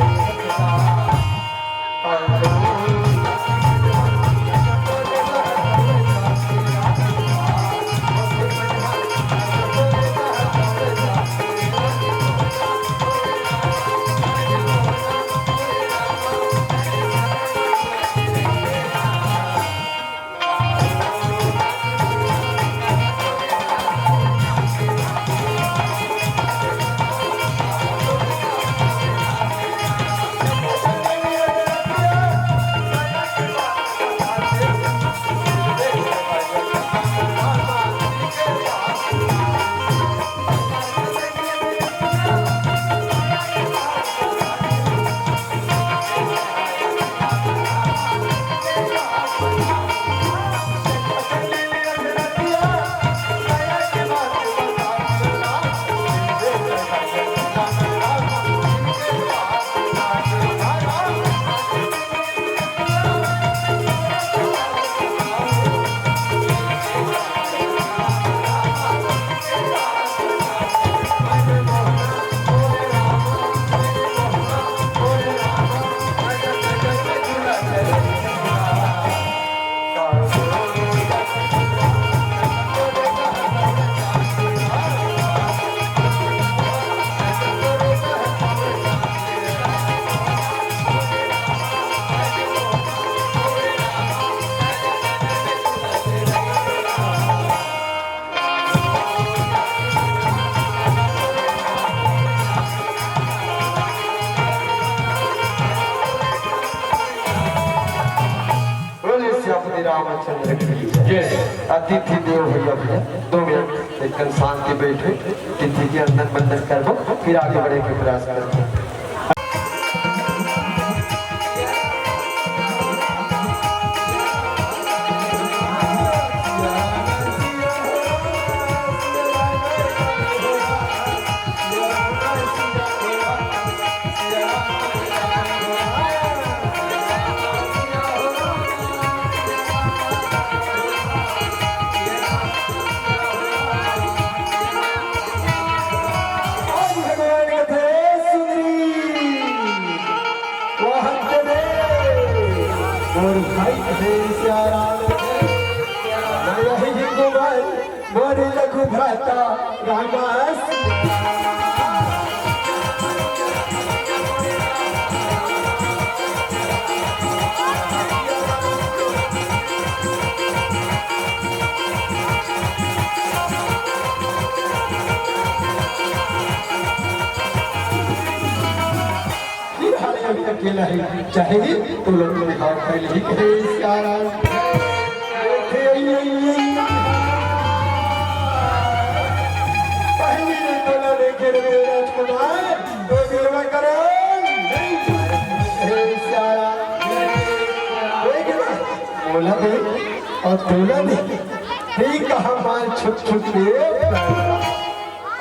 रामचंद्र की जय। अतिथि देवो भव भैया, दो मिनट एक कन शांति बैठे, अतिथि के अंदर बंदन करबो, फिर आगे बढ़े के प्रयास करबो। आज भगवान कथे सुंदरी, वाहन करे, मोर भाई कथे सियाराम, मैं यही हिंदू भाई, मोर लघु भ्राता रामास। फिर हाले अभी अकेला है, चाहे ही तो लोग दिखाओ पहले ही कहे सियाराम। पहली ने तोला देखे रे राजकुमार, तो गिरवा करो। हे सियाराम। कोई गिरवा? बोला दे, और तोला दे। ठीक कहा मार छुप छुप के।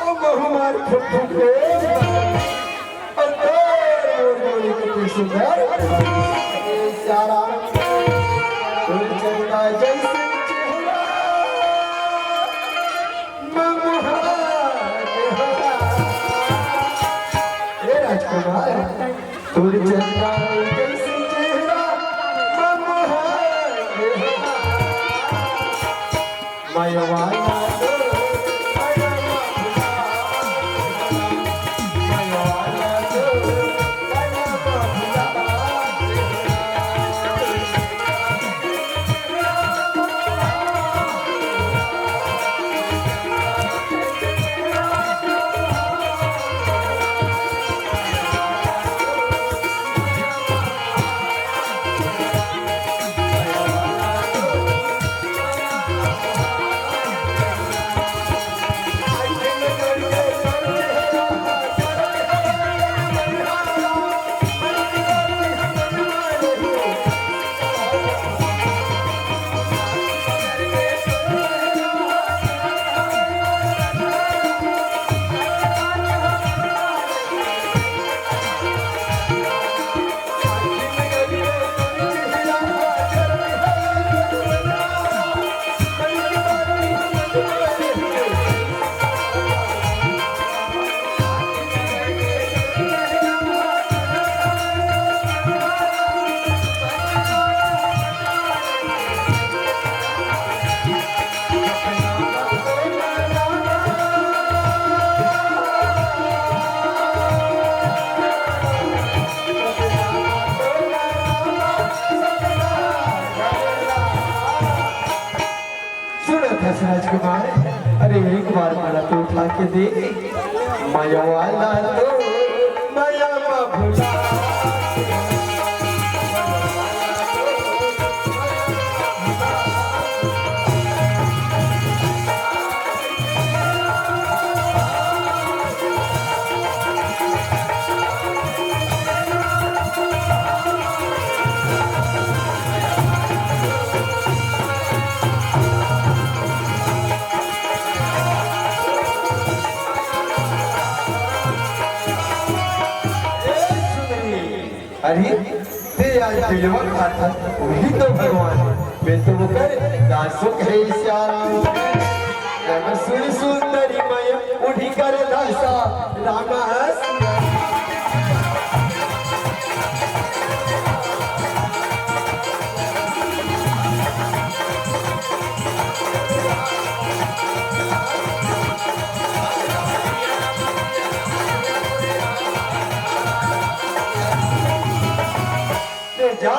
ओ बहु मार छुप छुप के। अंदर मोर जोड़ी के पीछे घर। सियाराम। फूल चंदा जैसे चेहरा, ममहार हो। हे राजकुमार, फूल चंदा जैसे चेहरा, ममहार हो। सुनत हस राजकुमार, अरे एक बार मोला तो उठा के दे, मया वाला तो मया मा भुला। अरे, ते आज बिलवा खाता, वही तो भगवान। मैं तो ओकर दासो कहे सियाराम। मैं सुन सुंदरी मैया, उठी कर दासा, रामा हंस। ले जा,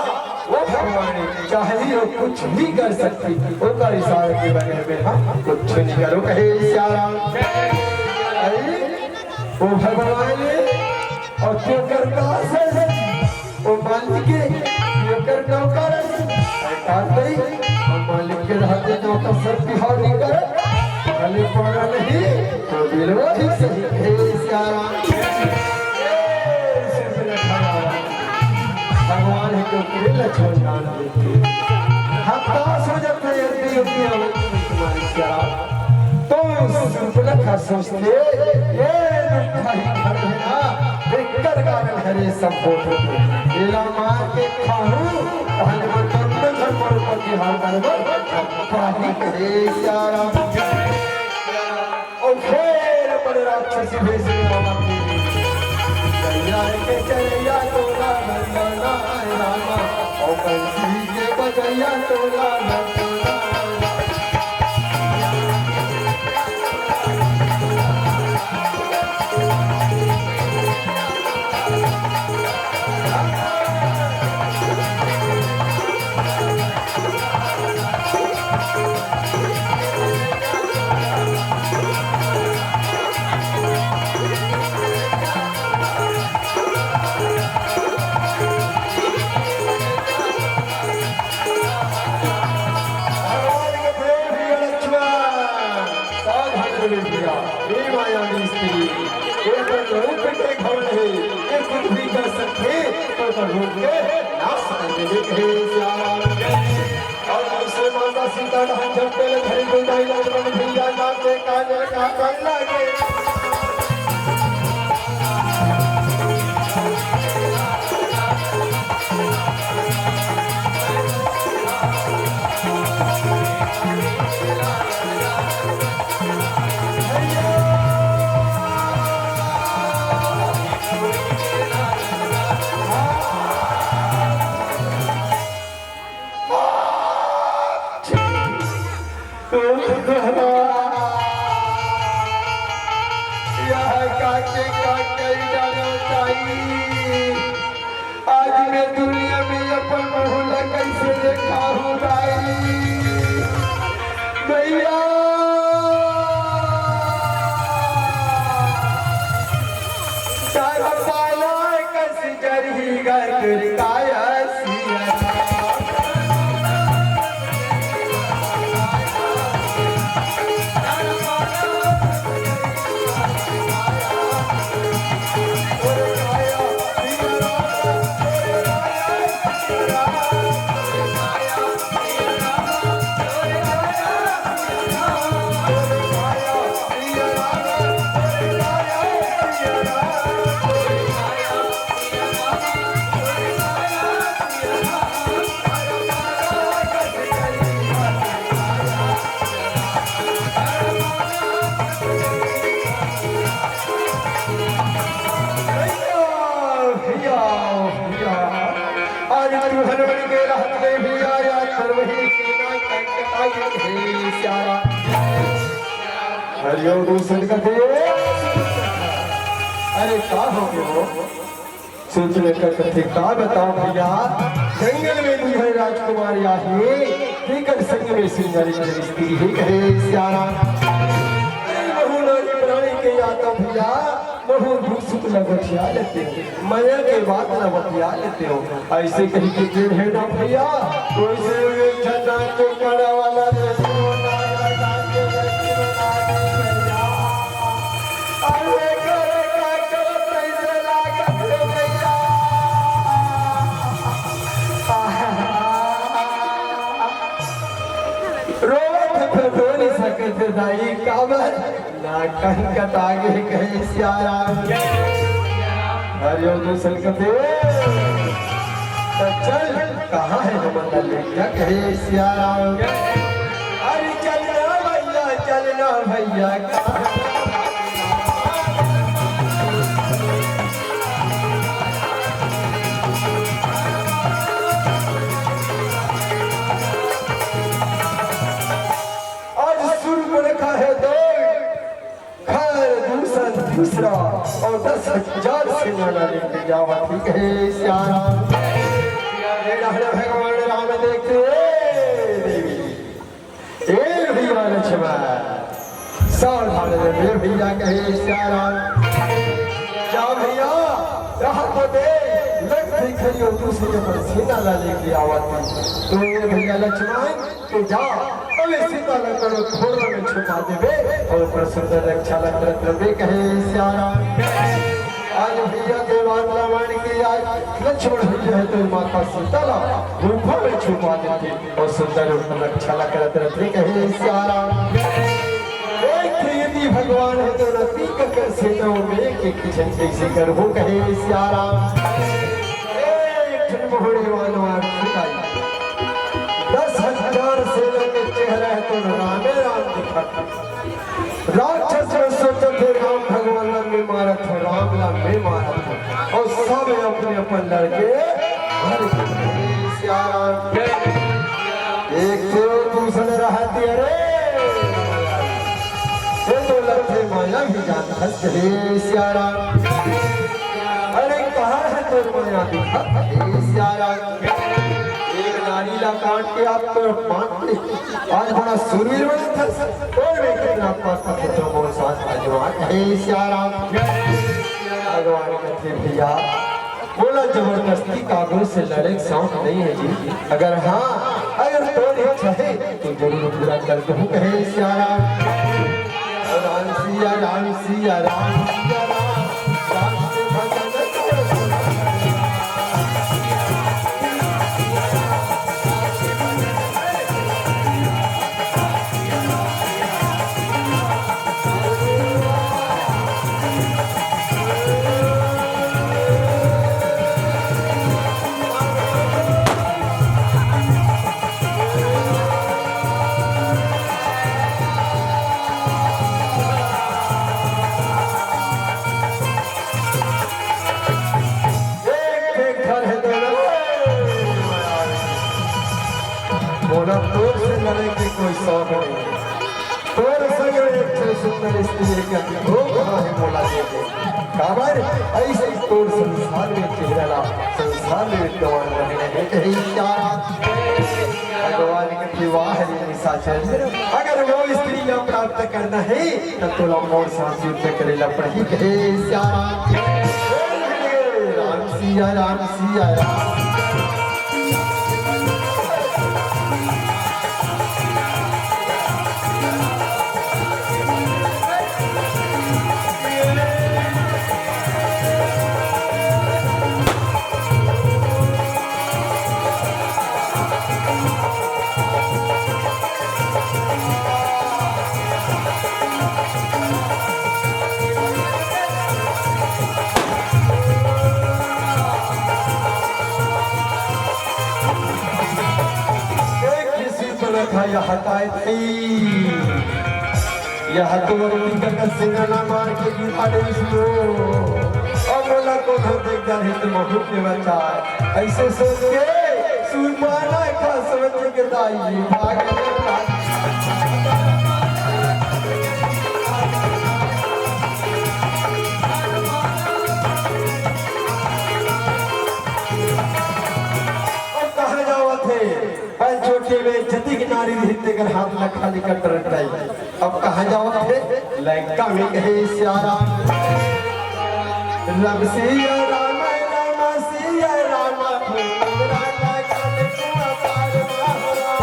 वो भगवान चाही हो कुछ भी कर सकती, ओकर इशारा के बगैर में हम कुछ नहीं करो, कहे सियाराम। अरे, वो भगवान है और क्यों करता है, वो मालिक है, क्यों करता है, अरे, काट गई। सब बिहाव नहीं कर, भले पाना नहीं, तो बिलवा ही सही। हे सियाराम। ए, सिर्फ लखा भगवान है तो के लक्ष्मण जान देते। हताश हो जाते हैं, यदि युक्ति आवत नहीं तुम्हारी सियाराम। तो सिर्फ लखा सोचते, ये दुख ही घर है ना, बेकर कारण हरे संभोग। एला मार के खाऊं, पहले वो दोनों घर पर ऊपर की हार बराबर। पाही हे सियाराम। ओ फेर बड़े राक्षसी भेष में आवा। चलिया के चलिया तोला नंदना रामा। ओ बंसी के बजैया तोला नंदना। भगवान के प्रेम प्रिय लक्ष्मण, सावधान बने भैया, हे मायावी स्त्री, ये तो रूप के घमंड है, ये कुछ भी कर सकते, तो रूप के नाश कर देवे हे सियाराम। और दूसरे माता सीता डहन झपटे ले धरी गुंडाई लक्ष्मण भैया नाम के काजल का कर लागे। यह काके काके डरो ताई। आज मैं दुनिया में अपन मुंह ला कैसे देखाहूं दाई? भैया, तारा पाला कस जरही गा दुर्गाया सिया। भैया, भैया, भैया, आज तू हनुमन के रहत ले भी आया, कर वही सेना कंकटा के हे सियारा। हरिओम दूसर कथे। अरे का हो गयो? सोच ले का कथे का बताओ भैया, जंगल में दुई राजकुमार आहे, तेकर संग में सिंगारी के स्त्री हे कहे सियारा। अरे महू नारी प्राणी के आता भैया, महू दुख सुख ल बतिया लेते हो, मया के बात ल बतिया लेते हो। ऐसे कही के जेन हे ना भैया, कोई से वे झंडा चौकाड़ा वाला रे, अरे करे का करत ऐसे लागत हे भैया। रोवत तो रो नहीं सकत दाई, काबर? ना कंकट आगे कहे सियाराम। हरिओम दूसर कथे। तो चल, कहाँ है हमन ला लेके कहे सियाराम। अरे चलना भैया, चलना भैया, कहाँ आज सुर बड़का है दो, खर दूसर दूसरा और दस हजार सेना ला लेके जावत हे कहे सियाराम। हे डहरे भगवान राम देखते, ए देवी, ए भैया लक्ष्मण, सावधान रहे भैया कहे सियाराम। जा भैया, रहा तो दे, लग भी खड़ी हो, दूसरी अपन सेना ला लेके आवत हे। तो ए भैया लक्ष्मण, तू जा, सीता ला कोनो खोरवा में छुपा देबे अउ ओकर सुंदर रक्षा ला करत रहिबे, कहे सियाराम। आज भैया के बात रामायण के, आज लक्ष्मण भैया हे तो माता सीता ला गुफा में छुपा देथे अउ सुंदर ओकर रक्षा ला करत रहिथे, कहे सियाराम। एक थे यदि भगवान हे तो रति ककर सेना में के किचन कैसे करहूं, कहे सियाराम। एक ठन मोहड़े वानवार सिपाही, दस हजार सेना के चेहरा हे तो रामे राम दिखत। राक्षस मन सोचत हे राम भगवान ला मैं मारत हूं, राम ला मैं मारत हूं, अउ सब अपन अपन लड़के हर सियाराम। एक तो दूसरे रहती, अरे ये तो लड़के माया भी जानत हे सियाराम। अरे कहाँ हे तोर माया दिखा, हे सियाराम। एक नारी ला काट के आप तो मार दे। आज बड़ा सुरवीर बनत हस। और मैं कितना पास का खेतों को साथ आजमान, हे सियाराम। भगवान कथे भैया, मोला जबरदस्ती काबू से लड़े के शौक नहीं है जी। अगर हाँ, अगर तोर इच्छा है तो जरूर पूरा कर दूं, कहे सियाराम। राम सिया राम सिया राम सिया राम, राम से भजन करो। एक, एक घर है तेरा। बोला, तोर से लड़े के कोई शौक नहीं। तोर संग में एक ठे सुंदर स्त्री के अति भोग है, बोला दे दे। काबर ऐसे तोर संसार में चेहरा ला, संसार में विद्यमान रहने में कहीं इशारा। भगवान के विवाह रे निशाचर, अगर वो स्त्री ला प्राप्त करना है, तो तोला मोर साथ युद्ध करे ला पड़ही, कहे सिया राम। राम सिया राम सिया राम। एक किसी तरह का यह हटाए थी। यह तो टिकट का सिनेमा मार के गिरा दे इसको। अब बोला को हम देख जा रहे तो बहुत के बचा। ऐसे सोच के सुरपाना का समझ के दाई भाग गया। अब कहाँ जावत हे? पंचवटी में जतिक नारी रहित तेकर हाथ ला खाली कर डरत आई। अब कहाँ जावत हे? लंका में कहे सिया राम। राम सिया राम, राम सिया राम, राम काले कुआ पार माहौरा।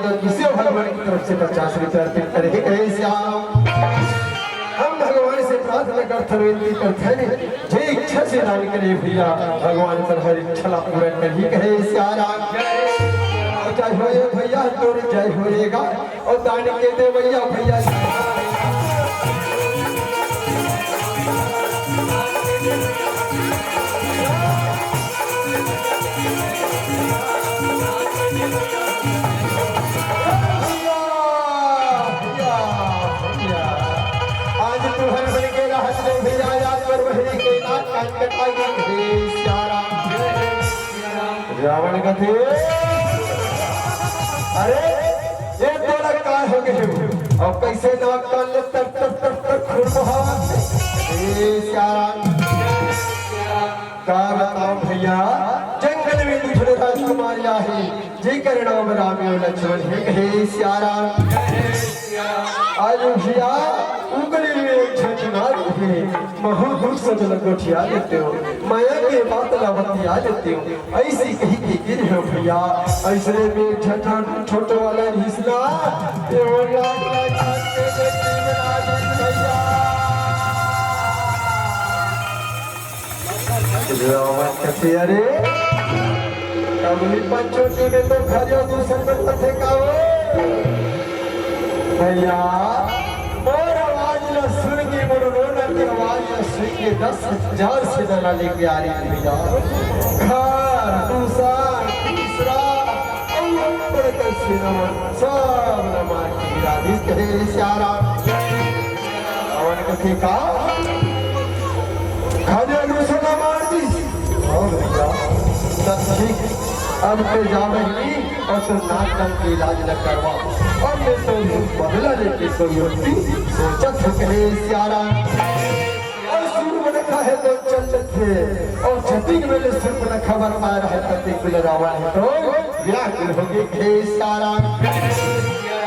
किसी भगवान की तरफ से पचास रुपया अर्पित करे, कहे श्याम। हम भगवान से प्रार्थना करथन, विनती करथन, जे इच्छा से दान करे भैया, भगवान तोर हर इच्छा ला पूरा करही, कहे सियाराम। अउ जय होए भैया, तोर जय होएगा। अउ दान के दे भैया, भैया। भैया, भैया, भैया। आज तुहर बन के रहत ले भैया, आज तोर बहिनी के नाक कान कटा गे हे सियाराम। रावण कथे, अरे, ये तोला काय हो गे हे? अउ कइसे नाक कान ले तर, तर, तर, तर खून बहावत हे? ए सियाराम। का बतावंव भैया, जंगल में दू झन राजकुमारी आहे, जेकर नाम राम अउ लक्ष्मण हे, कहे सियाराम। अरे भैया, उंकरे में एक झन नारी हे, महूं दुख सजल गोठिया लेतेंव, मया के बात ला बतिया लेतेंव, अइसे कहि के गिरे हो भैया। अइसने में एक झन छोटे वाला रिहिस ना, ये वो राम लक्ष्मण के बेटी बना दे भैया। रावण कथे, अरे, कमली पंचवटी में तो खरियो दूसर में कथे का हो? भैया, मोर आवाज ला सुन के, मोर रोना के आवाज ला सुन के दस हजार सेना ला लेके आ रही भैया। खर, दूसर, तीसरा, अउ ऊपर के सेना मन सब ला मार के गिरा दिस, कहे सियाराम। रावण कथे का? खर दूसर ला मार दिस। हाँ भैया, तब ठीक, अब ते जा बहिनी अउ तोर नाक कान के इलाज ला करवा। अब मैं तो बदला लेके कोई उल्टी सोचत हों, कहे सियाराम। अउ सूर्पनखा हे तो चल देथे, अउ जतिक बेले सूर्पनखा बर पाय रहे, ततिक बेले रावण हे तो व्याकुल होगे, कहे सियाराम।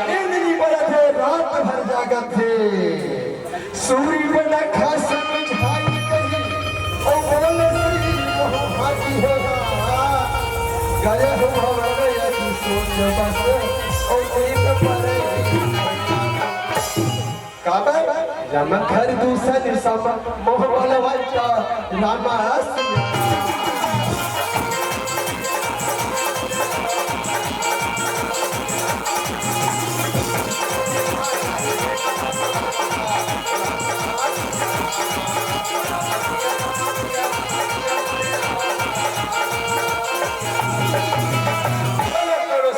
नींद नइ परत हे, रात भर जागत हे। सूर्पनखा समझाई कही, अउ बोले श्री मोह भागी हो। गए हो भवन यदि सोच बस, अउ नींद परे। काबर? राम खर दूसर सम मोह बलवंत राम।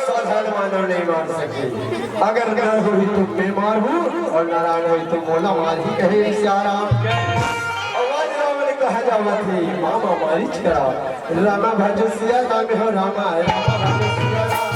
साधारण मानव नहीं मार सके। अगर नर होही तो मैं मारहूं अउ नारायण होही तो मोला मारही, कहे सियाराम। अउ आज रावण कहा जावत हे, मामा मारिच करा। रामा भजो सिया नाम हो रामा, रामा भजो सिया राम।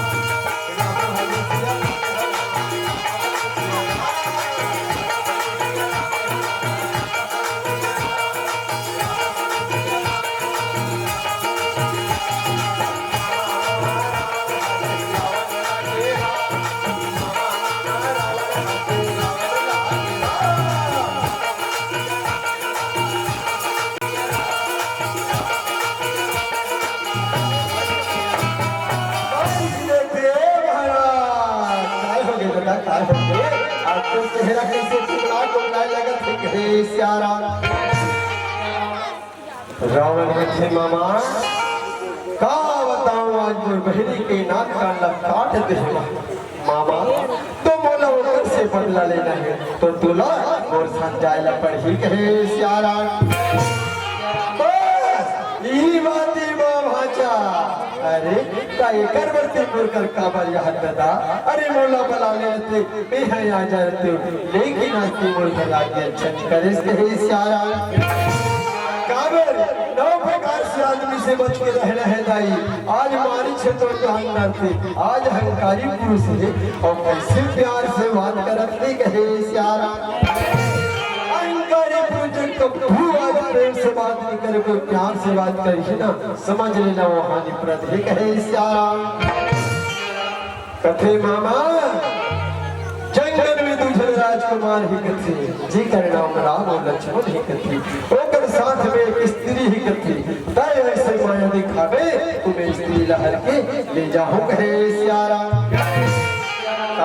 काय हो गे बेटा, काय हो गे? आज तो चेहरा कइसे टुकड़ा टुकड़ा लगत हे, हे सियाराम। रावण कथे, मामा, का बतावंव, आज मोर बहिनी के नाक कान ला काट दे हे मामा, तो मोला ओकर से बदला लेना हे, तो तोला मोर संग जाय ला पड़ही, कहे सियाराम। बस, इही बात हे माँ भांचा। अरे, त एकर बर ते मोर कर काबर याद ददा? अरे, मोला बला लेते, मैं हा आ जाते, लेकिन आज ते मोर घर आके अच्छा नइ करेस, कहे सियाराम। काबर? नौ प्रकार से आदमी से बच के रहना हे दाई। आज मारिच हे तो जान डरते, आज अहंकारी पुरुष हे अउ कइसे प्यार से बात करत हे, कहे सियाराम। अहंकारी पुरुष जब कभू आज प्रेम से बात नइ करे, कोई प्यार से बात करही ना, समझ लेना वो हानिप्रद हे, कहे सियाराम। कथे मामा, जंगल में दू झन राजकुमार हे कथे, जेकर नाम राम अउ लक्ष्मण हे कथे, ओकर साथ में एक स्त्री हे कथे, तैं अइसे माया दिखाबे, त मैं स्त्री ला हर के ले जाहूं, कहे सियाराम।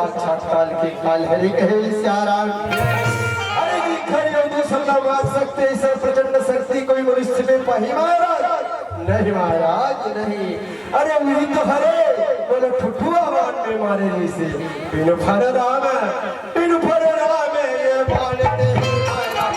साक्षात काल के काल हरे कहे सियाराम। अरे गिरधर अउ दूसर ला मार सकथे, अइसन प्रचंड शक्ति कोई मनुष्य में पाही महाराज? नहीं महाराज, नहीं। अरे उही तो हरे, बोले ठुठुआ बान में मारे जइसे, बिनु फर राम, बिनु फर राम ये बान नहीं मारा।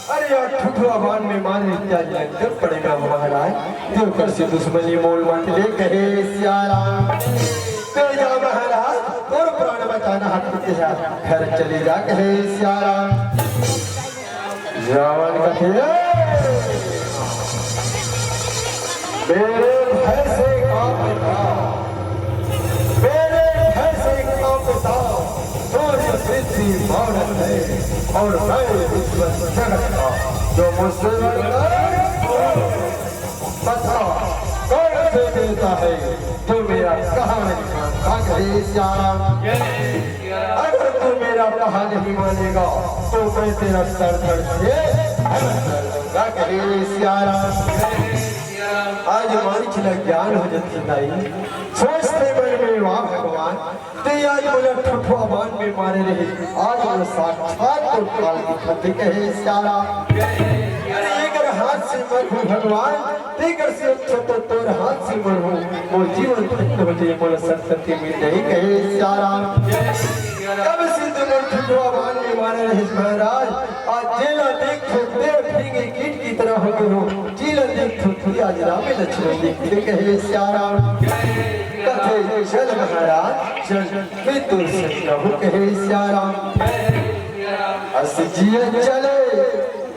अरे यार, ठुठुआ बान में मारे, इत्यादि लंकर पड़ेगा महाराज। देवकर से दुश्मनी मोल मत ले कहे सियाराम। तो जा महाराज, तोर प्राण बचाना हक के घर चले जा कहे सियाराम। रावण कथे, मेरे भय से कांपता, मेरे भय से कांपता, सूर्य पृथ्वी मानस है, और मैं ईश्वर जगत का, जो मुझसे बता, कौन से देवता है जो मेरा कहा नहीं मानता? कहे सियाराम, अगर तू मेरा कहा नहीं मानेगा तो मैं तेरा सर धड़ से अलग कर दूंगा। कहे सियाराम। आज मानिक ल ज्ञान हो जथे दाई, सोचथे मन में, वाह भगवान, ते आज मोला ठुठुआ बान में मारे रहे, आज मोला साक्षात तोर काल दिखत हे कहे सियाराम। अरे एकर हाथ से मरहूं भगवान, तेकर से अच्छा तो तोर हाथ से मरहूं, मोर जीवन धन्य हो जाही, मोला सतगति मिल जाही कहे सियाराम। तब से तो मोर ठुठुआ बान में मारे रहे महाराज, आज जेला देखथों ते भींगे कीट की तरह हो गे हों, जेला देखथों ते आज रामे लक्ष्मण दिखथे कहे सियाराम। कथे चल महाराज चल, मैं तोर संग रहूं कहे सियाराम। अस जिया चले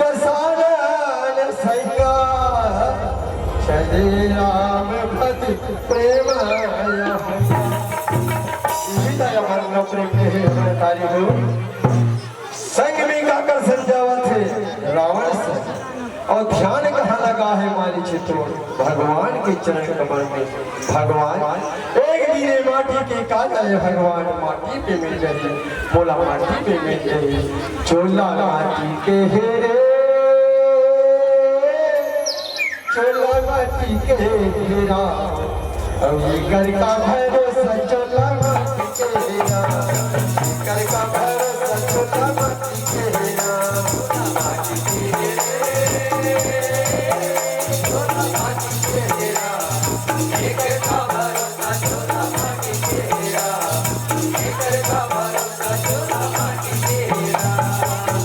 दसानन संगा, चले राम भज प्रेम अहंगा। इही दया मन प्रेम के हे महतारी हो। संग में काकर संग जावत हे? रावण संग। अउ ध्यान कहाँ लगा हे मानिक तो? भगवान के चरण कमल में। भगवान, एक दिन ये माटी के का जाए भगवान, माटी पे मिल जाही, मोला माटी पे मिल जाही। चोला माटी के हे रे, चोला माटी के हे रे राम, अउ एकर का भरोसा चोला माटी के हे रे राम, एकर का भरोसा चोला माटी के हे रे राम।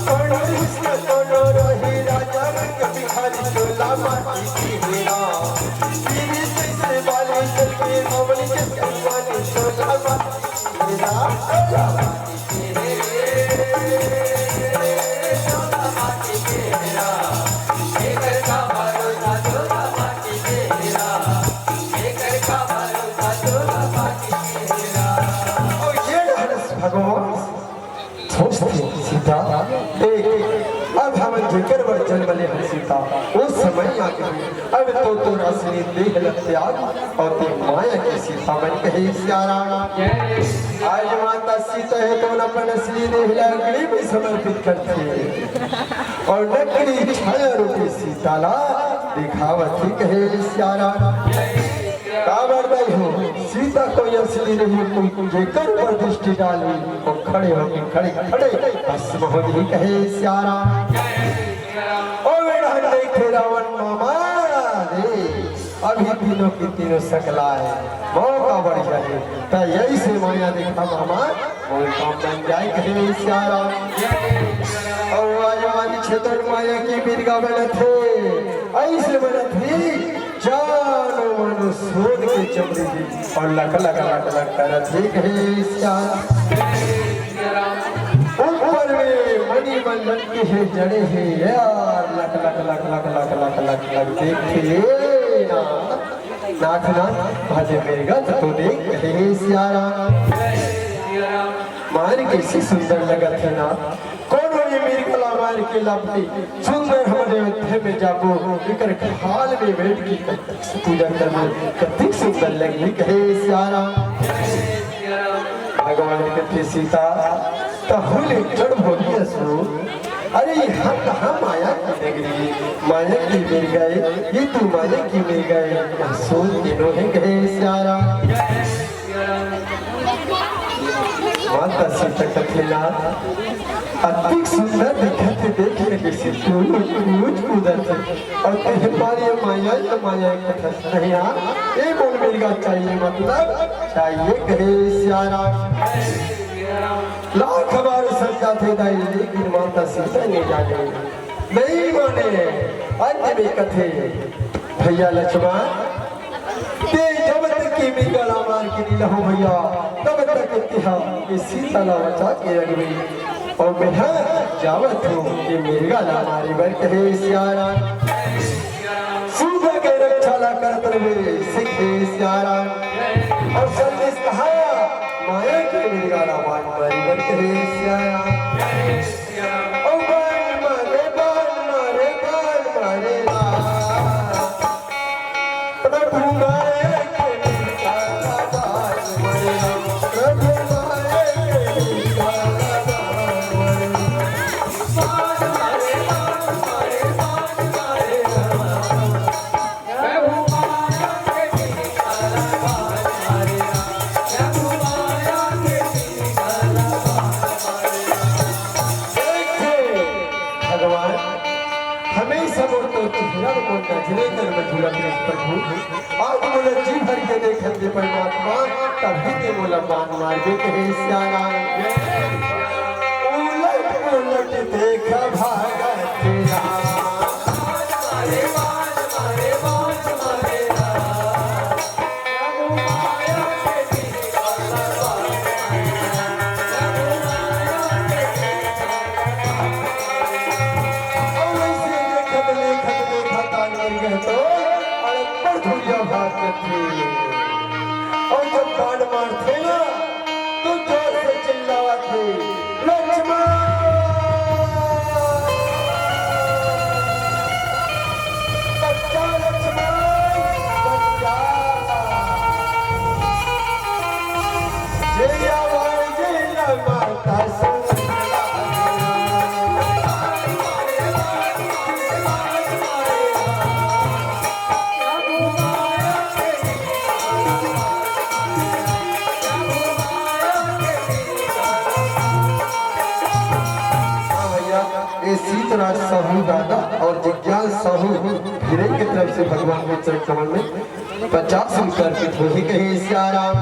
कोनो हुस्न कोनो रही राजा रंग भिखारी चोला माटी के हे रे राम। पीली जैसे बाली चल के अमली जैसे पानी चोला माटी के हे रे राम। अउ ये रहस भगवान, सोचथे सीता, देख, अब हमन जेकर बर जन्म ले हन सीता, वो समय आ गे। अब तो तोर असली देह ल त्याग अउ ते माया के सीता बन कहे सियाराम। आज माता सीता हे तो अपन असली देह ल अग्नि में समर्पित करथे अउ नकली छाया रूपी सीता ला दिखावत हे कहे सियाराम। काबर दाई हो, सीता कोई असली नहीं, कोई जेकर ऊपर दृष्टि डाली, वो खड़े होके, खड़े, खड़े भस्म हो जाही कहे सियाराम। ओ वेढ़न देखे रावण मामा रे, अभी तीनों की तीनों सकलाए, मौका बढ़ जाए, त यही से माया देखा मामा, मोर काम बन जाए कहे सियाराम। अउ आज मानिक क्षेत्र माया के मिर्गा बनत हे, अइसे बनत हे, जानो मानो सोन के चमड़ी अउ लक लक लक लक करत हे कहे सियाराम। ऊपर में मणि मन लटके हे, जड़े हे यार, लक लक लक लक लक लक लग लग देख के ना, नाथ नाथ भाजे मेरे गत तो देख कहे सियाराम। मार कैसी सुंदर लगत हे ना। कोन हो ये मेरे गला मार के लापटी? सुंदर हमरे अयोध्या में जाबो, एकर खाल में बैठ के पूजा करबो, कतिक सुंदर लगही कहे सियाराम। भगवान कथे सीता, तहु ले जड़ भोगी असो। अरे, ये हम कहाँ माया की नगरी, माया की मिल गए, ये तू माया की मिल गए, महसूस दिनों है कहे सियाराम। माता सीता कथे ना, अतिक सुंदर दिखत हे, देख ले कैसे तू कूद कूदत हे। अउ तेरे पार ये माया, ये माया कथा नहीं यार, ये बोल मिल गया चाहिए, मतलब चाहिए कहे सियाराम। लाख बार समझाथे दाई, लेकिन माता सीता नहीं जाने, नहीं माने। अंत में कथे, भैया लक्ष्मण, ते जब तक के मेरे गला मार के नहीं लहो भैया, तब तक तेहा ये सीता ला बचा के रखबे। अउ मैं जावत हूँ कि मेरे गला मारे बर कहे सियाराम। सीता के रक्षा ला करत रहे सिखे सियाराम। अउ संदेश कहा, माया के मेरे गला मार मारे बर कहे सियाराम। ओ बाण मारे, बाण मारे, बाण मारे ला। प्रभु मारे के निकाला बाण मारे ला। प्रभु मारे के निकाला बाण मारे ला। बाण मारे, बाण मारे, बाण मारे ला। भगवान, हमेशा मोर तो चेहरा को नजरे कर में झूलत रहे प्रभु। आज मोला जी भर के देखत दे परमात्मा, तभी ते मोला बाण मार दे कहे सियाराम। उलट पुलट देख भागत राम। अउ जब बाण मारथे ना, तो जोर से चिल्लावत हे, लक्ष्मण! बच्चा लक्ष्मण, बच्चा। जय आवाज न माता सुन। हाँ भैया, ये सीतराज साहू दादा और जिज्ञास साहू हीरे की तरफ से भगवान के चरण कमल में पचास रुपये अर्पित होही कहे सियाराम।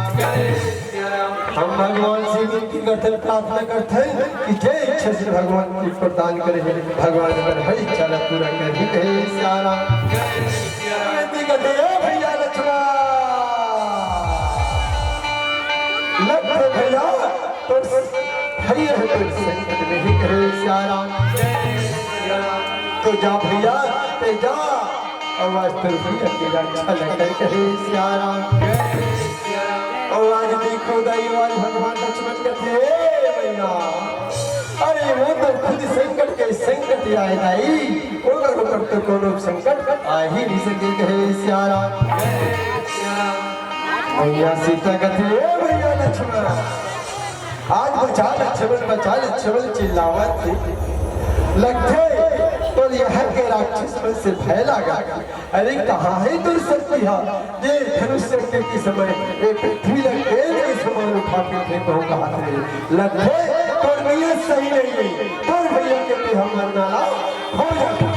हम भगवान से विनती करथन, प्रार्थना करथन कि जे इच्छा से भगवान के प्रदान करे हे, भगवान अगर हर इच्छा ला पूरा करही कहे सियाराम। विनती करथे, "ए भैया लक्ष्मण, लख भैया, तो भैया है तो संकट में ही कहे सियाराम। तो जा भैया, ते जा।" अउ आज तो भैया तेरा अच्छा लगता है कहे सियाराम। अउ आज देखो दाई, आज भगवान लक्ष्मण कथे, "ए भैया, अरे वो तो खुद संकट के संकट आए दाई, ओकर ऊपर तो कोनो संकट आ ही नहीं सके कहे सियाराम।" भैया सीता कथे, "ए भैया लक्ष्मण, आज बचा लक्ष्मण, बचा लक्ष्मण चिल्लावत हे। लगथे तो यहाँ के राक्षस मन से भय लागा। अरे कहाँ है दुर्शक्ति हा, जे धनुष चढ़ने के समय ये पृथ्वी ला गेंद के समान उठा के फेंको कहा थे। लगथे तोर नियत सही नहीं है, तोर भैया के ते हम मरना ला हो जाता।"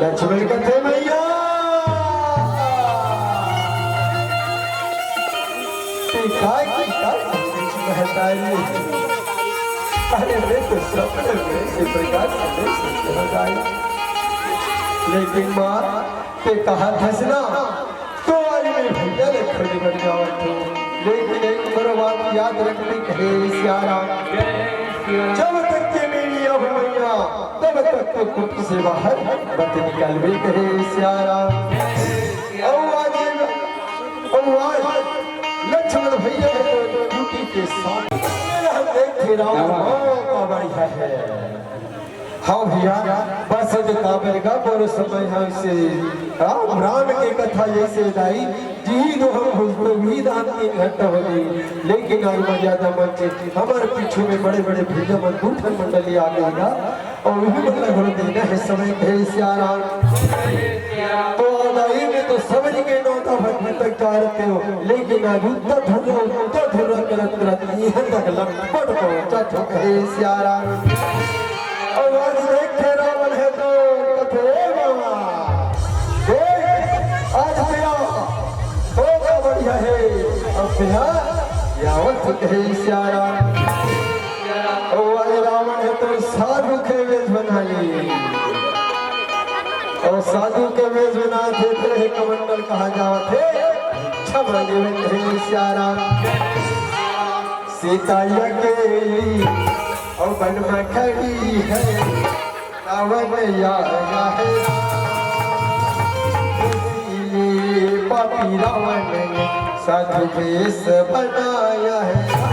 लक्ष्मण कथे, "भैया, ते काय की काय महतारी? अरे, मैं तो सपने में इस प्रकार से नहीं सोच रहा था। लेकिन माँ, ते कहा थस ना, तो आज मैं भैया ले खोजे बर जावत हूँ। लेकिन एक बार बात याद रखनी कहे सियाराम, जब तक के मेरी भैया, तब तक तो कुटी से बाहर मत निकलबे कहे सियाराम। अउ आज, अउ आज लक्ष्मण भैया तो कुटी के साथ हम देखे राम का बढ़िया है। हाँ भैया, बस जो काबर का बोलो समय है से, हाँ, राम के कथा जैसे दाई जी, तो हम खुश तो भी दान तीन घंटा हो गई, लेकिन आज मर्यादा मंच हमारे पीछे में बड़े-बड़े भैया मन दू ठन मंडली आ गए गा, और वही मतलब घोड़े देना है समय कहे सियाराम। तो दाई में तो समझ के नौता भर तक जा रहे हो, लेकिन आज उत्तर धुर्रा, उत्तर धुर्रा करत करत यहाँ तक लटपट पहुँचा तो कहे सियाराम। अउ आज देखे रावण हे तो कथे, "ए बाबा, देख, आज तेरा मौका बढ़िया है, अब तेरा यावत कहे सियाराम।" अउ आज रावण हे तो साधु के वेश बना ली, अउ साधु के वेश बना थे, फिर हे कमंडल कहा जावत हे, क्षमा देवे कहे सियाराम। सीता अकेली और वन में खड़ी है, रावण आया है। इसीलिए पापी रावण ने साधु वेश बनाया है।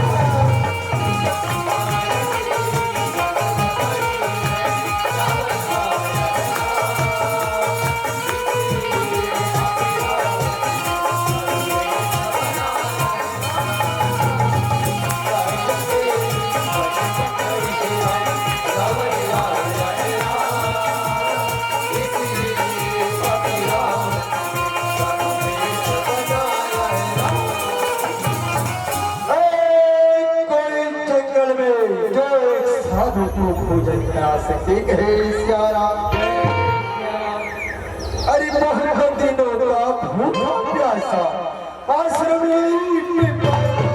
कोई जंगल में जो एक साधु को भोजन करा सके, कहे सियाराम। अरे बहुत दिनों का भूखा प्यासा आश्रम यहीं पे पाया।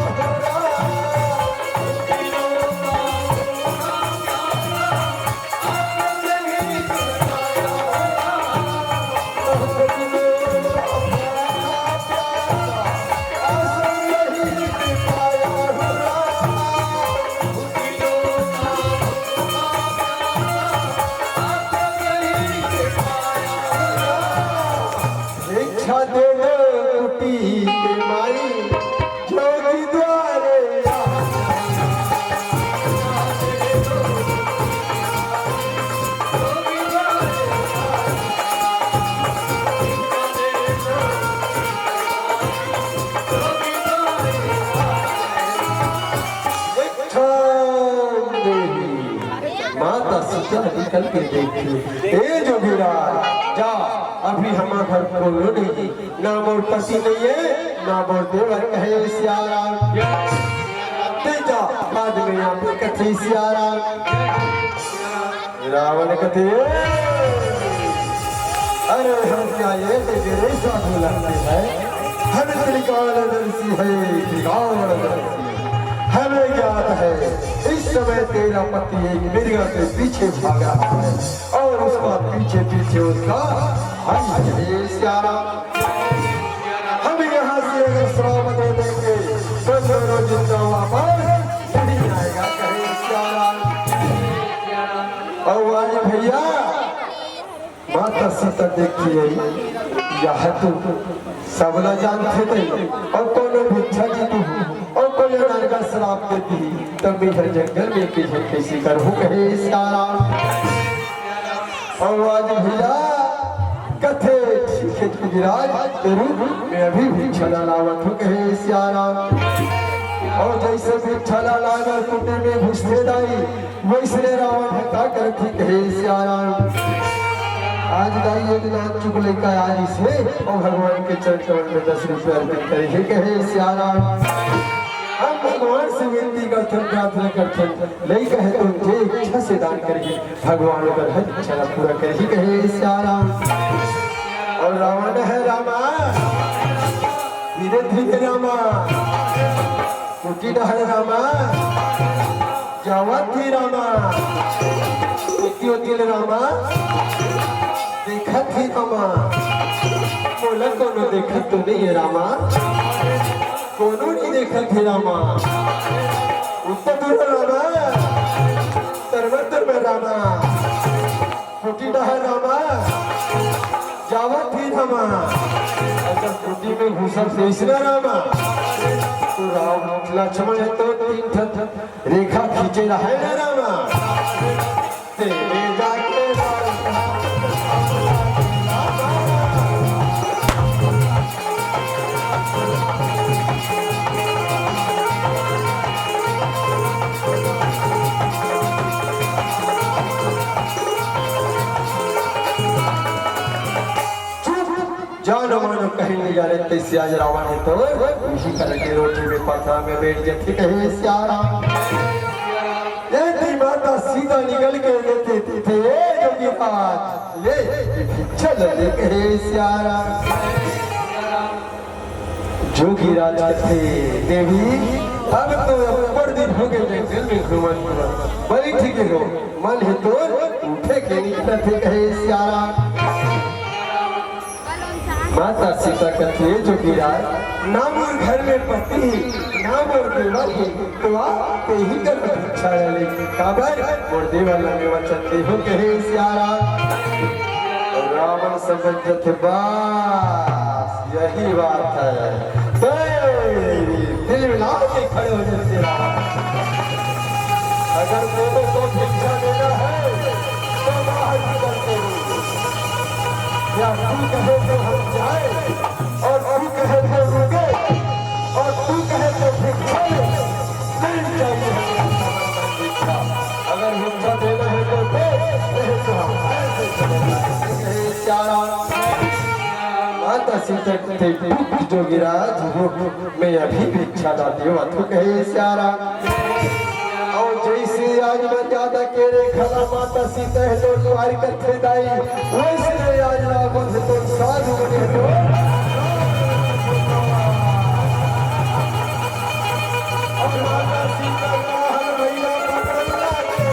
भिक्षा दे दो कुटी के माई, जोगी द्वारे आ। भिक्षा दे। माता सीता निकल के देखी, "ए जोगीराज, जा, अभी हमार घर कोनो नहीं, ना मोर पति नहीं है, ना मोर देवर," कहे सियाराम। "ते जा, बाद में यहाँ पे," कथे सियाराम। रावण कथे, "अरे हम क्या ये तेरे साधु लगते हैं? हम त्रिकालदर्शी है, त्रिकालदर्शी।" हमें ज्ञात है, इस समय तेरा पति एक मिर्गा के पीछे भाग रहा है और उसका पीछे पीछे उसका भाई है सियाराम। हम यहाँ से अगर श्राप दे देंगे तो दोनों जिंदा वापस नहीं आएगा, कहे सियाराम। और वाली भैया, माता सीता देखी है, यह तो सबला जानथे तई, और कोनो भिक्षा जी तू, और कोई अनरगा श्राप दे दी, तब भी हर जंगल में के झन कैसे करहु, कहे सियाराम। और आज भैया कथे, "ठीक है जोगीराज, जरूर मैं अभी भिक्षा ला लावत हूँ," कहे सियाराम। और जैसे भिक्षा ला लागर कुटी में घुसथे दाई, वैसने रावण ह का करत हे, कहे सियाराम। आज दाई एक लाख चुक लइका आ रहिस हे, अउ भगवान के चरण कमल में दस रुपया अर्पित करे हे, कहे सियाराम। हम भगवान से विनती करथन, प्रार्थना करथन, लइका हे तो जे इच्छा से दान करही, भगवान ओकर हर इच्छा ला पूरा करही, कहे सियाराम। अउ रावण हे रामा, धीरे धीरे रामा, कुटी डहर रामा, जावत हे रामा, कुटी ओती ले रामा, देखत हे रामा, मोला कोनो देखत तो नहीं है रामा, कोनो नहीं देखत हे रामा, उत्तर दूर रामा, तरवर तरवर रामा। रामा, जावत ही रामा, अगर कुटी में घुसत तइसना रामा, तो राम लक्ष्मण हे तो तीन ठन रेखा खींचे रहय ना रामा। तेरे जाके चुप, जानो मानो कहीं नहीं जाने, तइसे आज रावण हे तो इही करा के रोटी में पथरा में बइठ जथे कहे सियारा। ये थी माता सीता निकल के लेते थे, "ए जोगी राज, ले, ये भिक्षा ले ले," कहे सियारा। जोगी राज कथे, "देवी, अब तो अब्बड़ दिन होगे जंगल में घूमत घूमत, बइठ गे हो, मन हे तोर उठे के निकलत हे," कहे सियारा। माता सीता कथे, "जोगी राज, ना मोर घर में पति, ना मोर देवर हे, तो आ, तेही कर भिक्षा ले ले। काबर? मोर देवर ला मैं वचन दे हो," कहे सियारा। रावण समझ जथे, बस यही बात है। तो दिल मिला के खड़े हो जाते रावण। अगर तेरे को भिक्षा देना है, तो बाहर निकल के रो। या तू कहे तो हम जाए, और तू कहे तो रुके, और तू कहे तो भिक्षा ले। नहीं चाहिए हमें भिक्षा। अगर भिक्षा देना है तो दे, नहीं तो हम ऐसे चले जाएंगे। प्यारा माता सीता के पुत्र जोगिराज रूप में अभी भिक्षा ला देवत हो कहे सियारा। अउ जइसे आज मर्यादा के रेखा ला माता सीता हे तो पार करथे दाई, वइसने आज रावण हे तो साधु बने तो। अउ माता सीता का हर भैया पकड़ना के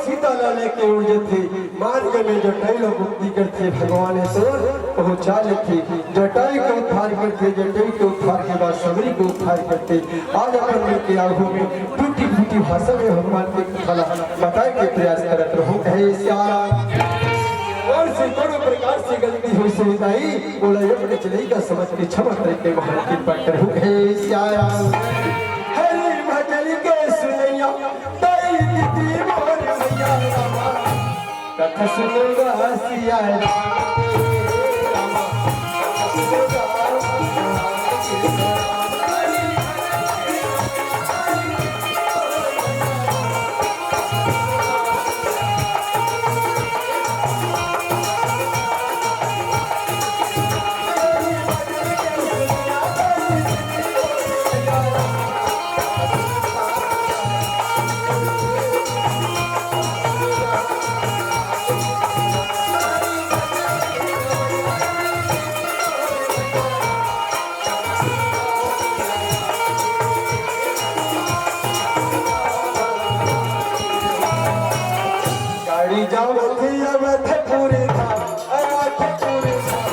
सीता ला लेके उड़ जथे, मार्ग में जटायु ला मुक्ति करथे, भगवान हे तो पहुँचा लेथे, जटायु के उद्धार करथे, जटायु के उद्धार के बाद सबरी के उद्धार करथे। आज अपन मन के आगू में टूटी फूटी भाषा में भगवान के कथा ला बताए के प्रयास करत रहूं, हे सियारा। अउ से कोनो प्रकार से गलती होइस हे दाई, ओला ये बड़े चलई का समझ के क्षमा करे के महान कृपा करहु, हे सियारा। हरि भजन के सुनैया, दाई दीदी मोर मैया रामा। कथा सुनैया सियारा। गाड़ी जावत हे अवधपुर धाम, अवधपुर धाम।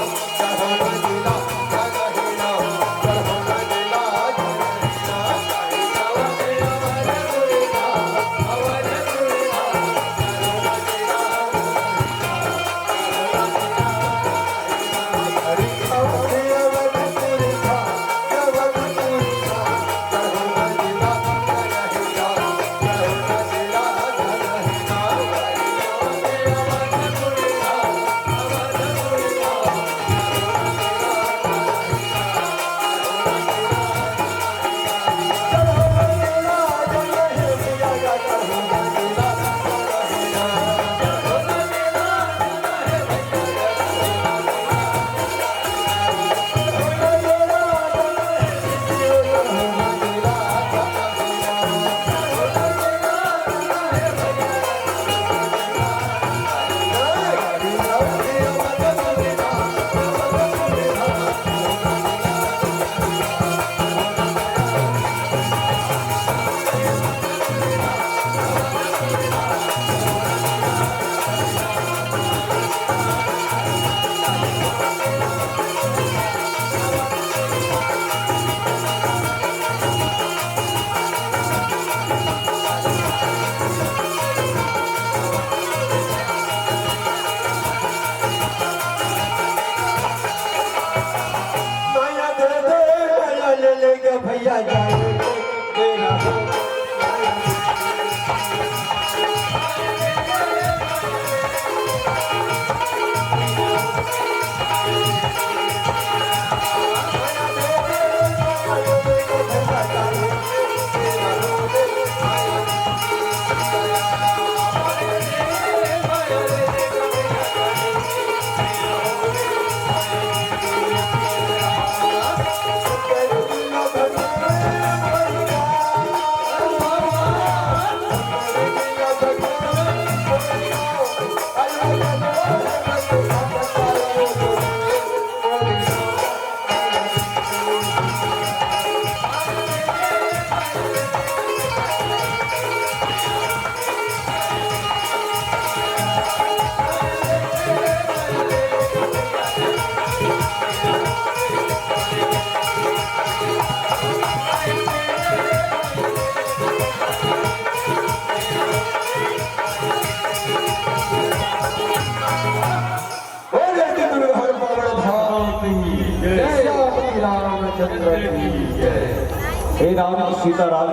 माया दे दे, माया ले ले गे भैया, जाए दे ना हो। बोल जय दुर्गा हर पावन धाम की जय। श्याम रामचंद्र की जय। हे राम सीता राम